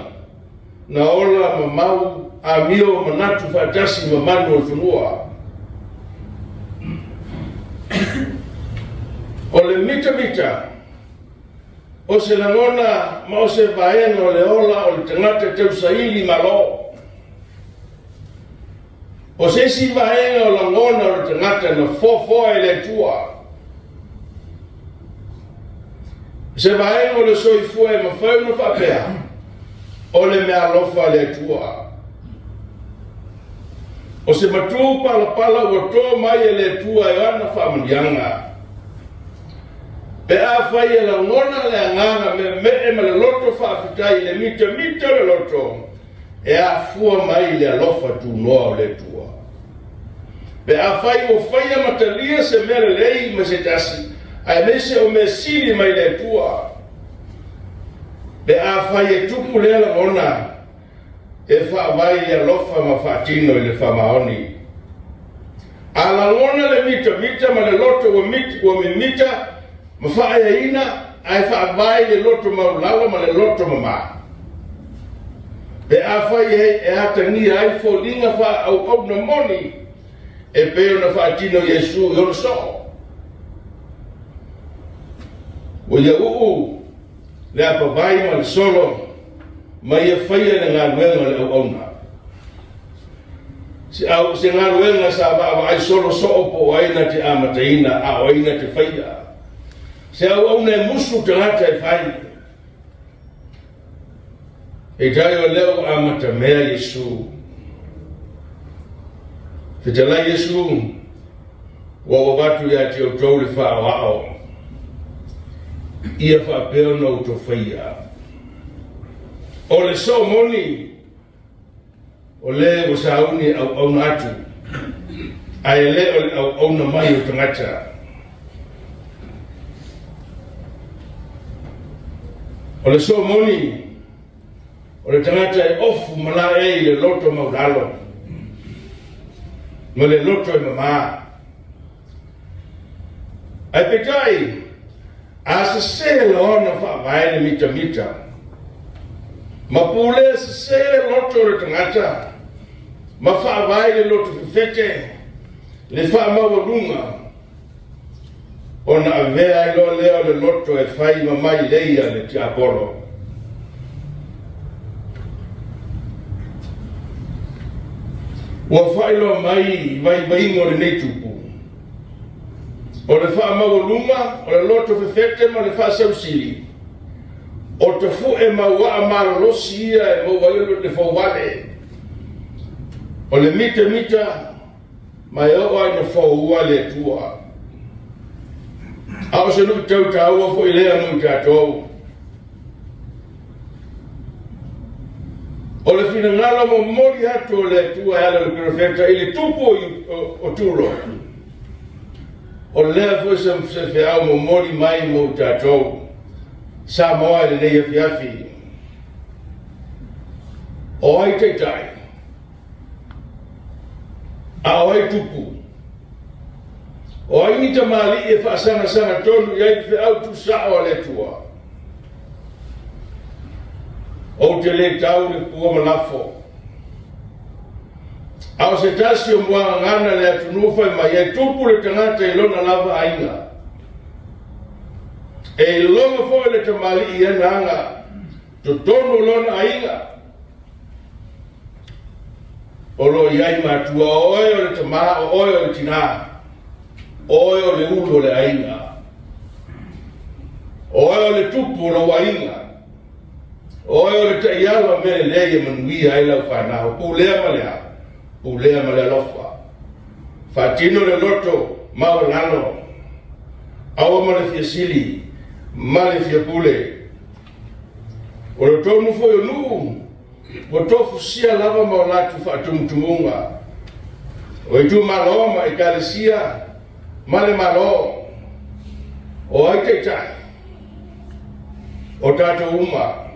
na ola ma mau amio manatu faatasi ma manu o le fanua. O le mitamita o se lagona ma o se vaega o le ola o le tagata tausaili malo. O se isi vaega o lagona o le tagata na foafoa e le Atua. Se vaega o le soifua e mafai ona faapea, o le meaalofa a le Atua. O se matū palapala ua to mai e le Atua e ana faamanuiaga. Pe afai e lagona le agaga meemee ma le loto faafetai i le mitamita o le loto, e afua mai i le alofa tunoa o le Atua. Pe afai ua faia ma talia se mea lelei ma se tasi, aemaise o mea sili mai le Atua. Pe afai e tupu lea lagona, e faavae i le alofa ma faatino i le faamaoni. A lagona le mitamita ma le loto ua, mit, ua mimita ma faaeaina, ae faavae i le loto maulalo ma le loto mamā. Pe afai e, e atagia ai foliga faaauauna moni, e pei ona faatino Iesu i ona soo. Ua ia uu le apavai ma le solo ma ia faia le galuega o le auauna. Se, au, se galuega sa vaavaai solo soo po o ai na te amataina a o ai na te faia. Se auauna e musu tagata e fai. Peitai o lea ua amatamea Iesu. Fetalai Iesu, ua ou avatu ia te outou le faaoao, ia faapea ona outou faia. O le soo moni, o le ua sauni e auauna atu, ae le o le auauna mai o tagata. O le soo moni, o le tagata e ofu ma laei i le loto maulalo ma le loto e mamā. Ae peitai, a sesē loa ona faavae le mitamita, ma pulea sesē le loto o le tagata, ma faavae le loto fefete, le faamaualuga, ona avea ai loa lea o le loto e fai ma mailei a le tiapolo. Ua faailoa mai i vaivaiga o lenei tupu, o le faamaualuga, o le loto fefete ma le faasausili, o tafu'e mauaa malolosi ia e maua ai le fouvale, o le mitamita ma e oo lava ina foua le Atua. A o se luitau taua foi lea mo i tatou. O le finagalo momoli atu o le Atua e ala i le perofeta i le tupu o Turo, o lea foi se feau momoli mai mo i tatou Samoa i lenei afiafi. O ai taitai? A o ai tupu? O ai ni tamalii e faasagasaga tonu i ai le feau tuusao a le Atua? Ou te le tau le pua ma lafo. A o se tasi o muagagana le atunuu fai mai e tupu le tagata i lona lava aiga. E iloga foi le tamalii i ana aga totonu o lona aiga. O lo o i ai matua, o oe o le tamā, o oe o le tinā, o oe o le ulu o le aiga, o oe o le tupu o lou aiga, o oe o le taiala o mea lelei e manuia ai lau fanau, pulea ma le a, pulea ma le alofa. Faatino le loto maualalo, aua ma le fia sili, ma le fia pule. O le tonu foi o nuu, ua tofusia lava ma o latou faatumutumuga, o itumalo ma ekalesia ma le Malo. O ai taitai? O tatou uma.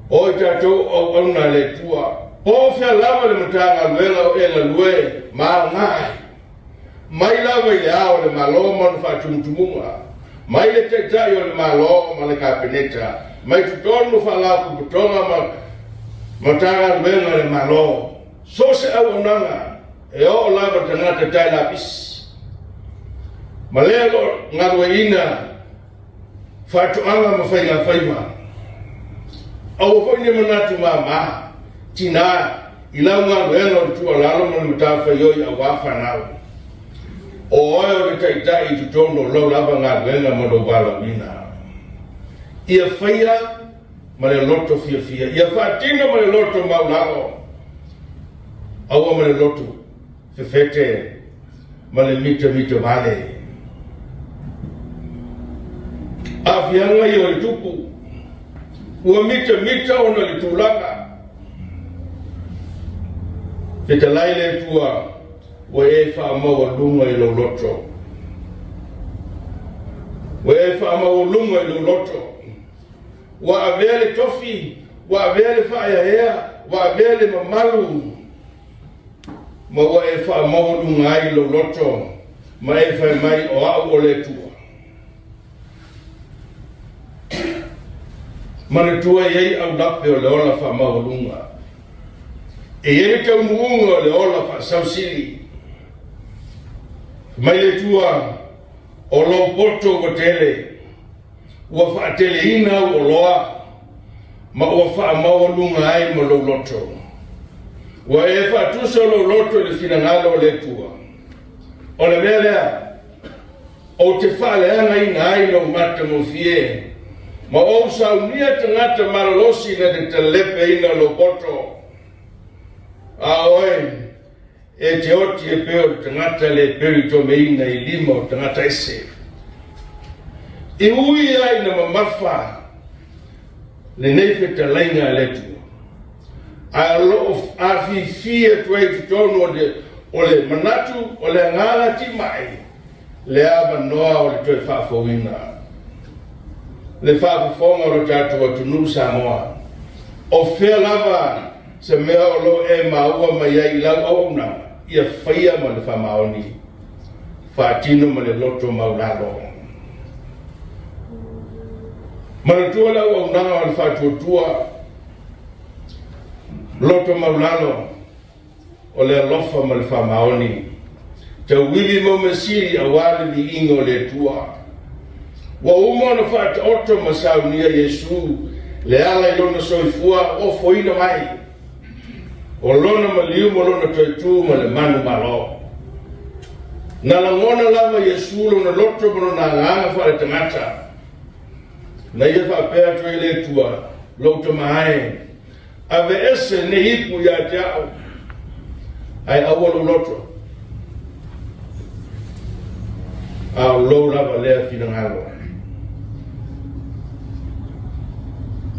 O i tatou o auauna a le Atua. Po o fea lava le Matagaluega o e galue ma aoga ai. Mai lava i le Ao o le Malo ma ona faatumutumuga, mai le Taitai o le Malo ma le Kapeneta, mai totonu o Faalapotopotoga ma Matagaluega a le Malo, so o se auaunaga e oo lava tagata tae lapisi ma lea o lo o galueaiina faatoaga ma faigafaiva. Aua foi ne manatu māmā, tinā, i lau galuega o le tuualalo ma le matafaioi auā fanau. O oe o le taitai i totonu o lau lava galuega ma lou valaauina. Ia faia ma le loto fiafia, ia faatino ma le loto maulalo, aua ma le loto fefete ma le mitamita vale. Aafiaga ia o le tupu, ua mitamita ona o le tulaga. Fetalai le Atua. Ua e faamaualuga i lou loto. Ua e faamaualuga i lou loto. Ua avea le tofi, ua avea le faaeaea, ua avea le mamalu, ma ua e faamaualuga ai lou loto, ma e fai mai, o au o le Atua. Manatua e i ai aulape o le ola faamaualuga. E i ai le taunuuga o le ola faasausili. Mai le Atua, o lou poto ua tele, ua faateleina au oloa, ma ua faamaualuga ai ma lou loto. Ua e faatusa lou loto i le finagalo o le Atua. O le mea lea, Ou te faaleagaina ai lou matagofie, ma ou saunia tagata malolosi na te talepeina lou poto. A oe, e te oti e pei o le tagata le peitomeina i lima o tagata ese. E ui ai ina mamafa lenei fetalaiga a le Atua, ae o lo o afifi atu ai i totonu o le manatu o le agaga timai le avanoa o le toe faafouina le faafofoga o lo tatou atunuu Samoa. O fea lava se mea o lo o e maua mai ai i lau auaunaga, ia faia ma le faamaoni, faatino ma le loto maulalo. Manatua le auaunaga o le faatuatua, loto maulalo, o le alofa ma le faamaoni, tauivi mau mea sili aua le viiga o le Atua. Ua uma ona faataoto ma saunia Iesu le ala i lona soifua ofoina mai, o lona maliu ma lona toe tu ma le manumalo. Na lagona lava Iesu lona loto ma lona agaga faaletagata, na ia faapea atu ai le Atua, Lou tama e, Aveese lenei ipu ia te au, ae aua lou loto, a o lou lava lea finagalo.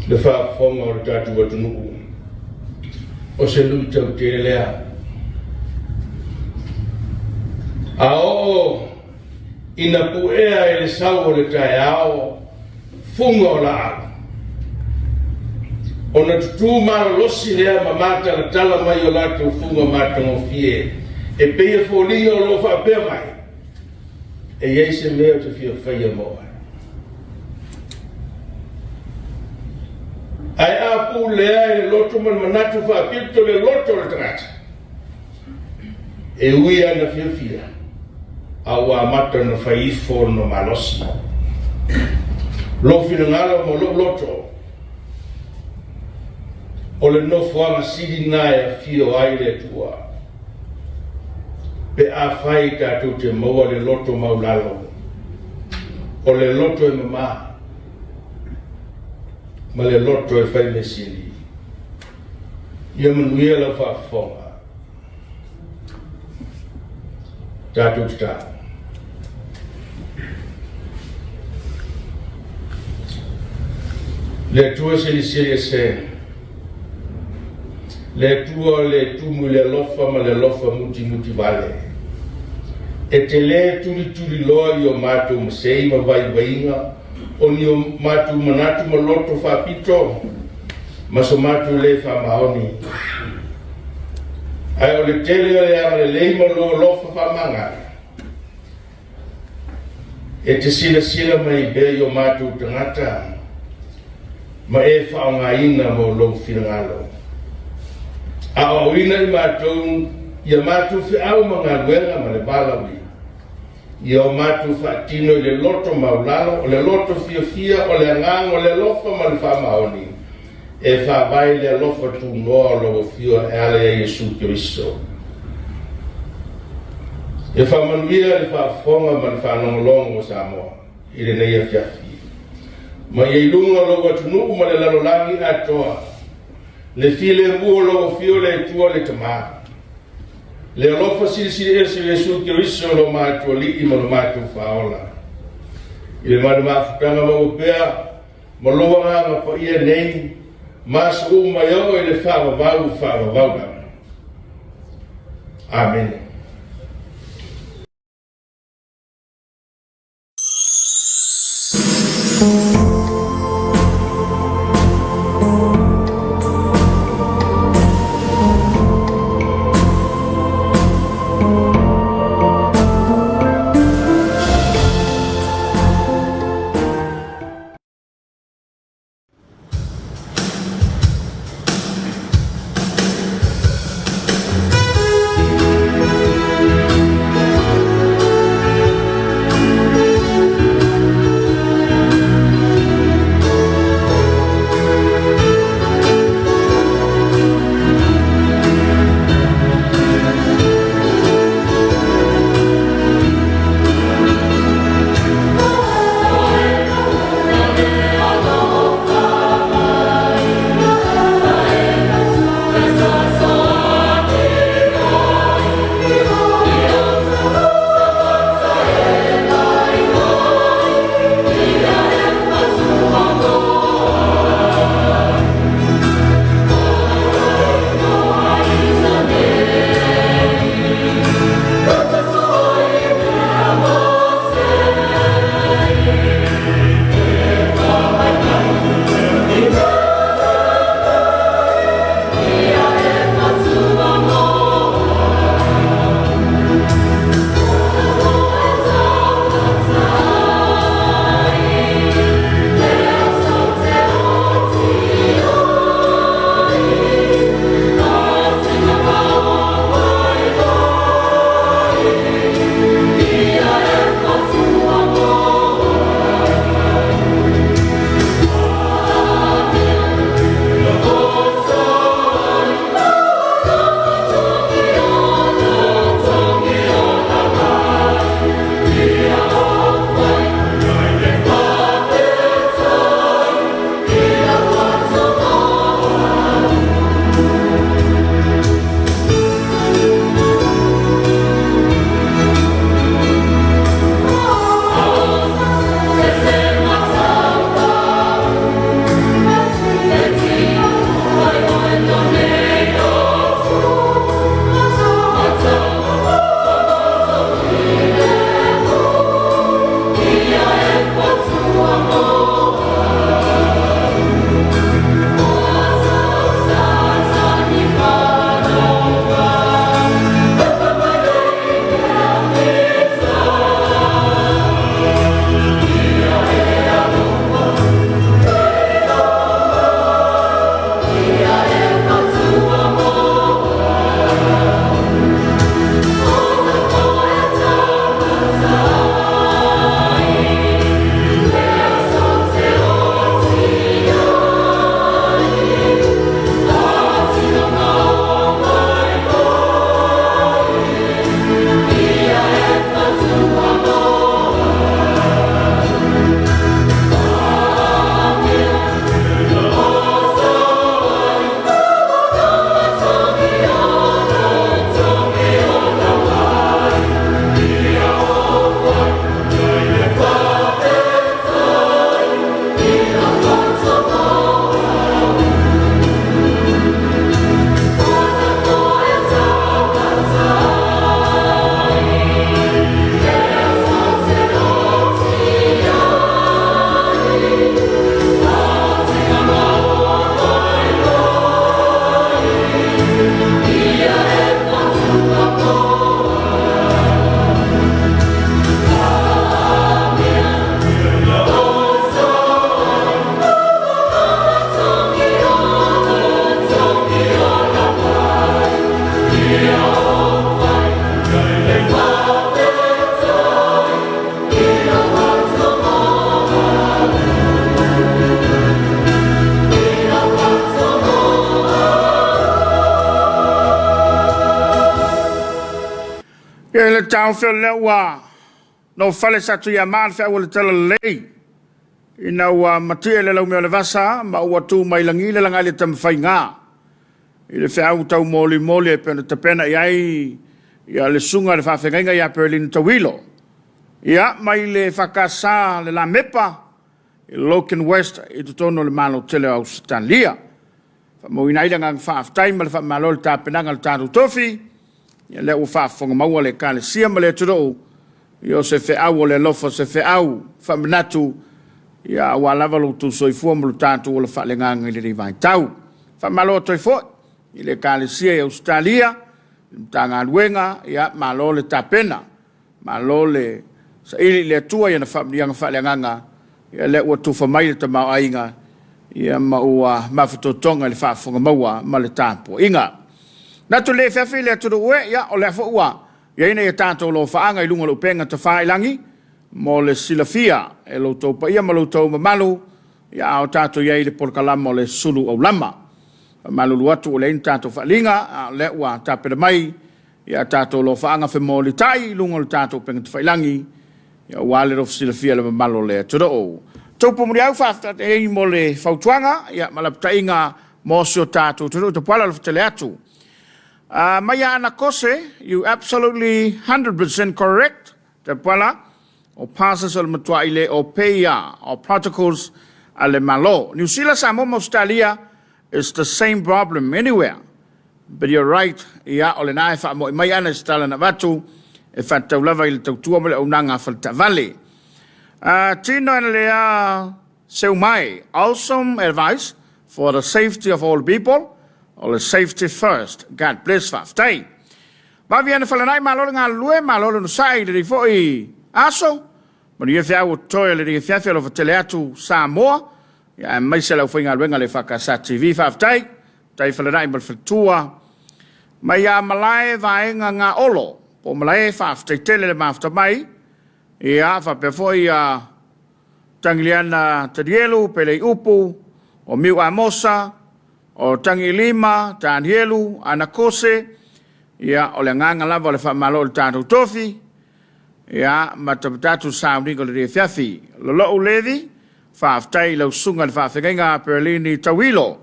Le faafofoga o le tatou atunuu, o se luitau tele lea. A oo ina puea e le sau o le taeao fuga o laau, ona tutū malolosi lea ma matalatala mai o latou fuga matagofie, e pei e foliga o lo o faapea mai, E i ai se mea ou te fia faia mo oe. Ae a pulea e le loto ma le manatu faapito le loto o le tagata, E ui lava ina fiafia, a ua amata ona fai ifo lona malosi. Lou finagalo ma lou loto, o le nofoaga sili lena e afio ai le Atua. Pe afai tatou te maua le loto maulalo, o le loto e mama ma le loto e fai mea sili. Ia manuia lau faafofoga. Tatou tatalo. Le Atua silisili ese, le Atua le tumu i le alofa ma le alofa mutimuti vale. E te lē tulituliloa i o matou masei ma vaivaiga o ni o matou manatu ma loto faapito ma so matou lē faamaoni. Ae o le tele o le agalelei ma lou alofa faamagalo, e te silasila mai pea i o matou tagata ma e faaaogaina mo lou finagalo. Aoaoina i matou ia matou feau ma galuega ma le valaauina, ia o matou faatino i le loto maulalo, o le loto fiafia, o le agaga o le alofa ma le faamaoni, e faavae i le alofa tunoa o lau Afio e ala ia Iesu Keriso. E faamanuia le faafofoga ma le faalogologo o Samoa i lenei afiafi. Ma ia i luga o lou atunuu ma le lalolagi atoa, le filemu o lau Afio le Atua le Tama, le alofa silisili ese o Iesu Keriso lo matou Alii ma lo matou Faaola. I le malu mafutaga maua pea, Ma lou Agaga Paia nei, ma aso uma e oo i le faavavau faavavau lava. Amene. le taofi o lea ua nofale Satuiamaa le feau o le Talalelei ina ua matie le laumea o le vasa ma ua tu mai lagi le laga i le tamafaiga i le feau taumolimoli e pei ona tapena i ai ia le susuga i le faafeagaiga ia Perlini Tauilo ia mai le EFKS le Lamepa i Logan West i totonu o le Malo tele o Ausetalia. Faamauina ai le agaga faafetai ma le faamalo i le tapenaga o le tatou tofi, ia lea ua faafofoga maua le Ekalesia ma le atunuu, ia o se feau o le alofa, o se feau faamanatu, ia aua lava lo outou soifua ma lo tatou ola faaleagaga i lenei vaitau. Faamalo atu ai foi i le Ekalesia i Ausetalia, le Matagaluega, ia malo le tapena. Malo le saili i le Atua i ana faamanuiaga faaleagaga, ia lea ua tufa mai le tamaoaiga, ia ma ua mafatotoga i le faafofoga maua ma le tapuaiga. Manatu le afiafi le atunuu e, ia o lea foi ua i ai nei a tatou lofaaga i luga o le upega tafailagi mo le silafia e lo outou paia ma lo outou mamalu, ia a o tatou i ai i le polokalama o le sulu aulama. Faamalulu atu ua leai ni tatou faaaliga, a o lea ua tapena mai Ia tatou lofaaga femolitai i luga o le tatou upega tafailagi, aua le lofu silafia i le mamalu o le atunuu. Tupu Muniau, faafetai mo le fautuaga ia, ma lapataiga mo si o tatou atunuu. Tapuala alofa tele atu. Mai ia Ana Kose, you absolutely 100% correct. Tapuala, o passes o le matuai le o peia o protocols a le Malo. Niu Sila, Samoa ma Ausetalia, it's the same problem anywhere. But you're right, ia, o lena e faamoe mai ana i se tala na avatu, e faatatau lava i le tautua ma le auaunaga a faletaavale. Tino and Lea Seumai, awesome advice for the safety of all people, o le safety first, God bless, faafetai. Vavi ana Falanai, malo le galulue, malo le onosai i lenei foi aso, manuia feau o totoe o lenei afiafi, alofa tele atu Samoa, ia, aemaise le aufaigaluega a le EFKS TV, faafetai. Tai Falanai ma le faletua. Mai ia Malae Vaega Gaolo, po o Malae, faafetai tele le mafuta mai. Ia, faapea foi ia Tagiliana Tanielu, Pelei Upu, o Miu Amosa, o Tagilima Tanielu, Anakose, ia, o le agaga lava o le faamalo i le tatou tofi, ia, ma tamatatu sauniga o lenei afiafi. Lolou Levi, faafetai i lau susuga i le faafeagaiga a Perlini Tauilo.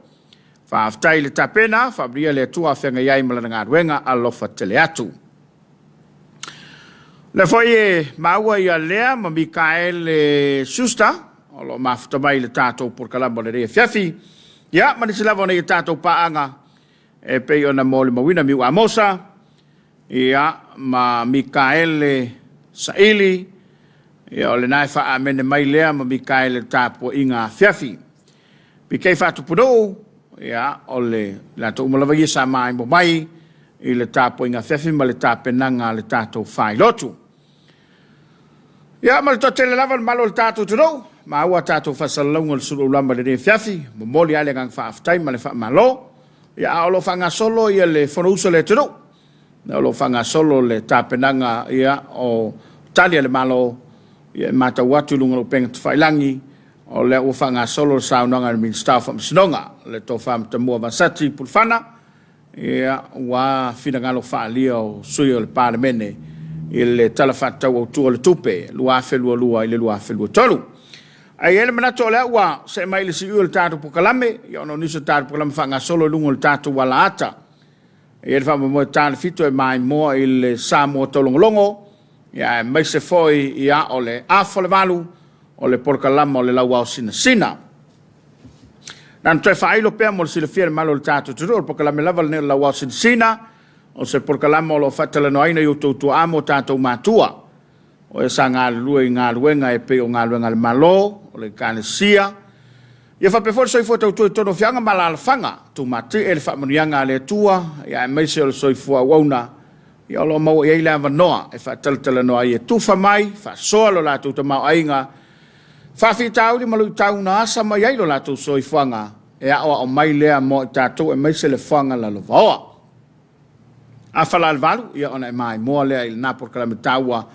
Faafetai i le tapena, faamanuia le Atua a feagai ai ma lana galuega, alofa tele atu. O lea foi e maua ia Lea ma Mikaele Schuster, o lo o mafuta mai i le tatou polokalama o lenei afiafi. Ia, ma nisi lava o nei a tatou paaga e pei ona molimauina Miu Amosa, ia, ma Mikaele Saili, ia, o lena e faa-amene mai Lea ma Mikaele i le tapuaiga afiafi. PK Faatupunuu, ia, o le latou uma lava ia sa maimo mai i le tapuaiga afiafi ma le tapenaga a le tatou failotu. Ia, ma le toatele lava o le mamalu o le tatou atunuu, maua a tatou faasalalauga o le sulu aulama i lenei afiafi, momoli lava le agaga faafetai ma le faamalo. Ia, a o lo o faagasolo ia le Fonousu a le atunuu, o lo o faagasolo le tapenaga ia, o tali a le Malo, ia, e matau atu i luga o le upega tafailagi, O lea ua faagasolo le saunoaga a le Minisita o Faamasinoga, le Tofa Matamua Vasati Pulufana, ia, ua finagalo faaalia o sui o le Palemene i le Tala Faatatau Autu o le Tupe 2022 i le 2023. Ae i ai le manatu o lea ua see mai i le siui o le tatou polokalame, ia ona o nisi o tatou polokalame faagasolo i luga o le tatou alaata. E i ai le faamoemoe ta le fito e maimoa i le Samoa Taulogologo, ia aemaise foi ia o le afa o le valu o le polokalama o le Lauao Sinasina. Na ona toe faailo pea mo le silafia e le mamalu o le tatou atunuu, o le polokalame lava lenei o le Lauao Sinasina, o se polokalama o lo o faatalanoaina i outou tuaa ma o tatou matua, o e sa galulue i galuega e pei o galuega a le Malo, o le Ekalesia, ia faapea foi le soifua tautua i totonu o afioaga ma alaalafaga, tumatie le faamanuiaga a le Atua, ia aemaise o le soifua auauna, ia o lo o maua i ai le avanoa e faatalatalanoa ai e tufa mai, faasoa lo latou tamaoaiga, faafitauli ma luitau na asa mai ai lo latou soifuaga, e aoao mai lea mo i tatou aemaise le foaga lalovaoa. Afa la le valu, ia ona e maimoa lea i lena polokalame taua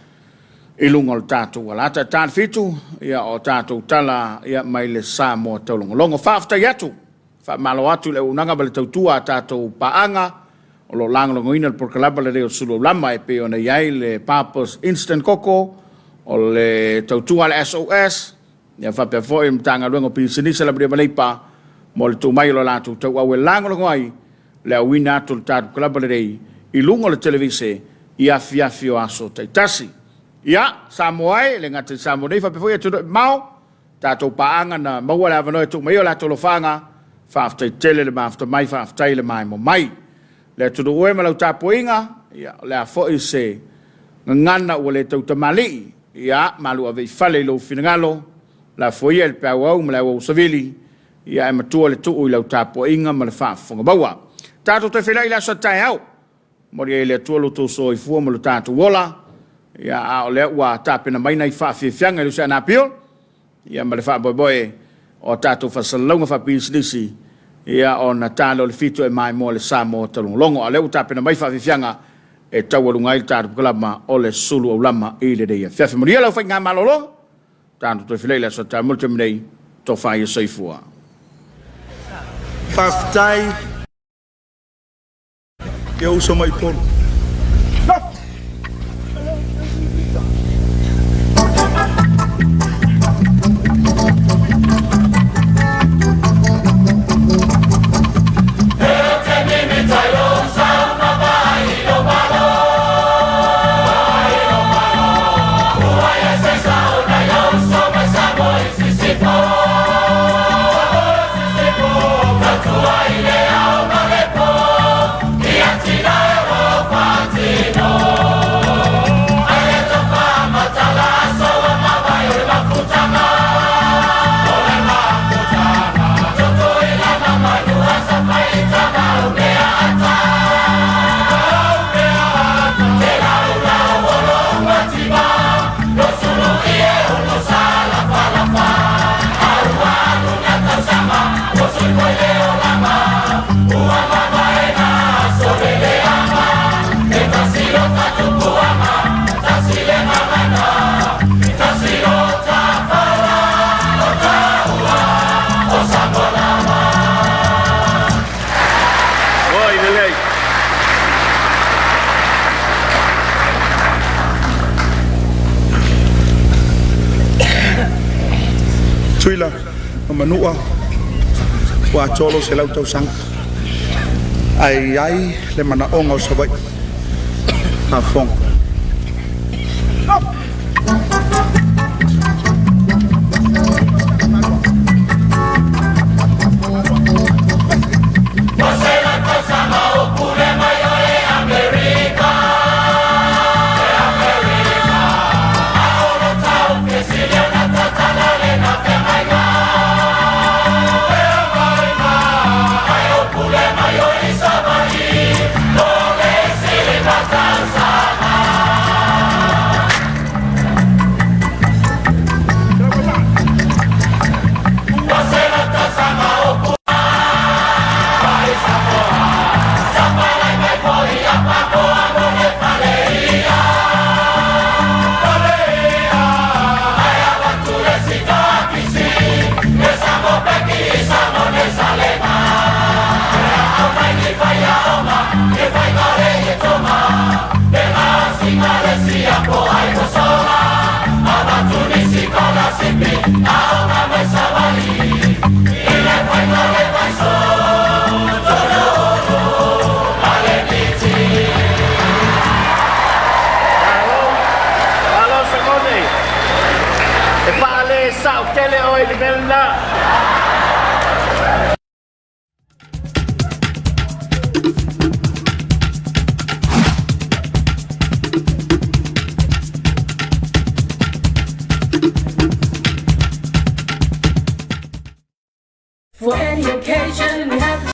i luga o le tatou alata. Ta le fitu, ia o tatou tala ia mai le Samoa taulogologo. Faafetai atu, faamalo atu i le auaunaga ma le tautua a tatou paaga. o lo o lagolagoina le polokalama lenei o Sulu Aulama e pei ona i ai le Papa's Instant Koko, o le tautua a le SOS, ia faapea foi le Matagaluega o Pisinisi Alamanuia ma Leipa mo le tuu mai o le latou tauau e lagolago ai le auina atu o le tatou kalama lenei i luga o le televise i afiafi o aso taitasi. Ia, Samoa e, le gata i Samoa nei faapea foi atunuu e mamao, tatou paaga na maua le avanoa e tuu mai ai o latou alofaaga, faafetai tele le mafuta mai, faafetai le maemo mai. Le atunuu e ma lau tapuaiga, ia, o le a foi se gagana ua le tautamalii, ia, malu ave i fale i lou finagalo, lafo ia i le peauau ma le auau savili, ia ae matua le tuu i lau tapuaiga ma le faafofoga maua. Tatou toe feiloai i le aso a taeao. Momoli ai e le Atua lo outou soifua ma lo tatou ola, ia, a o lea ua tapena mai nai faafiafiaga i le Usoana Bill, ia ma le faamoemoe o a tatou faasalalauga faapilisnisi, ia ona ta lea o le fitu e maimoa le Samoa taulogologo. A o lea ua tapena mai faafiafiaga e taualuga ai le tatou polokalama o le sulu aulama i lenei afiafi. Manuia lau faigamalologa, tatou toe feiloai i le aso a taeao mo le taimi nei, tofa ia soifua. Faafetai e ou uso mai Upolu. Oi, lelei. Tuila ma Manua ua atoa lou 100 tausaga ae i ai le manaoga o Savaii. Faafofoga.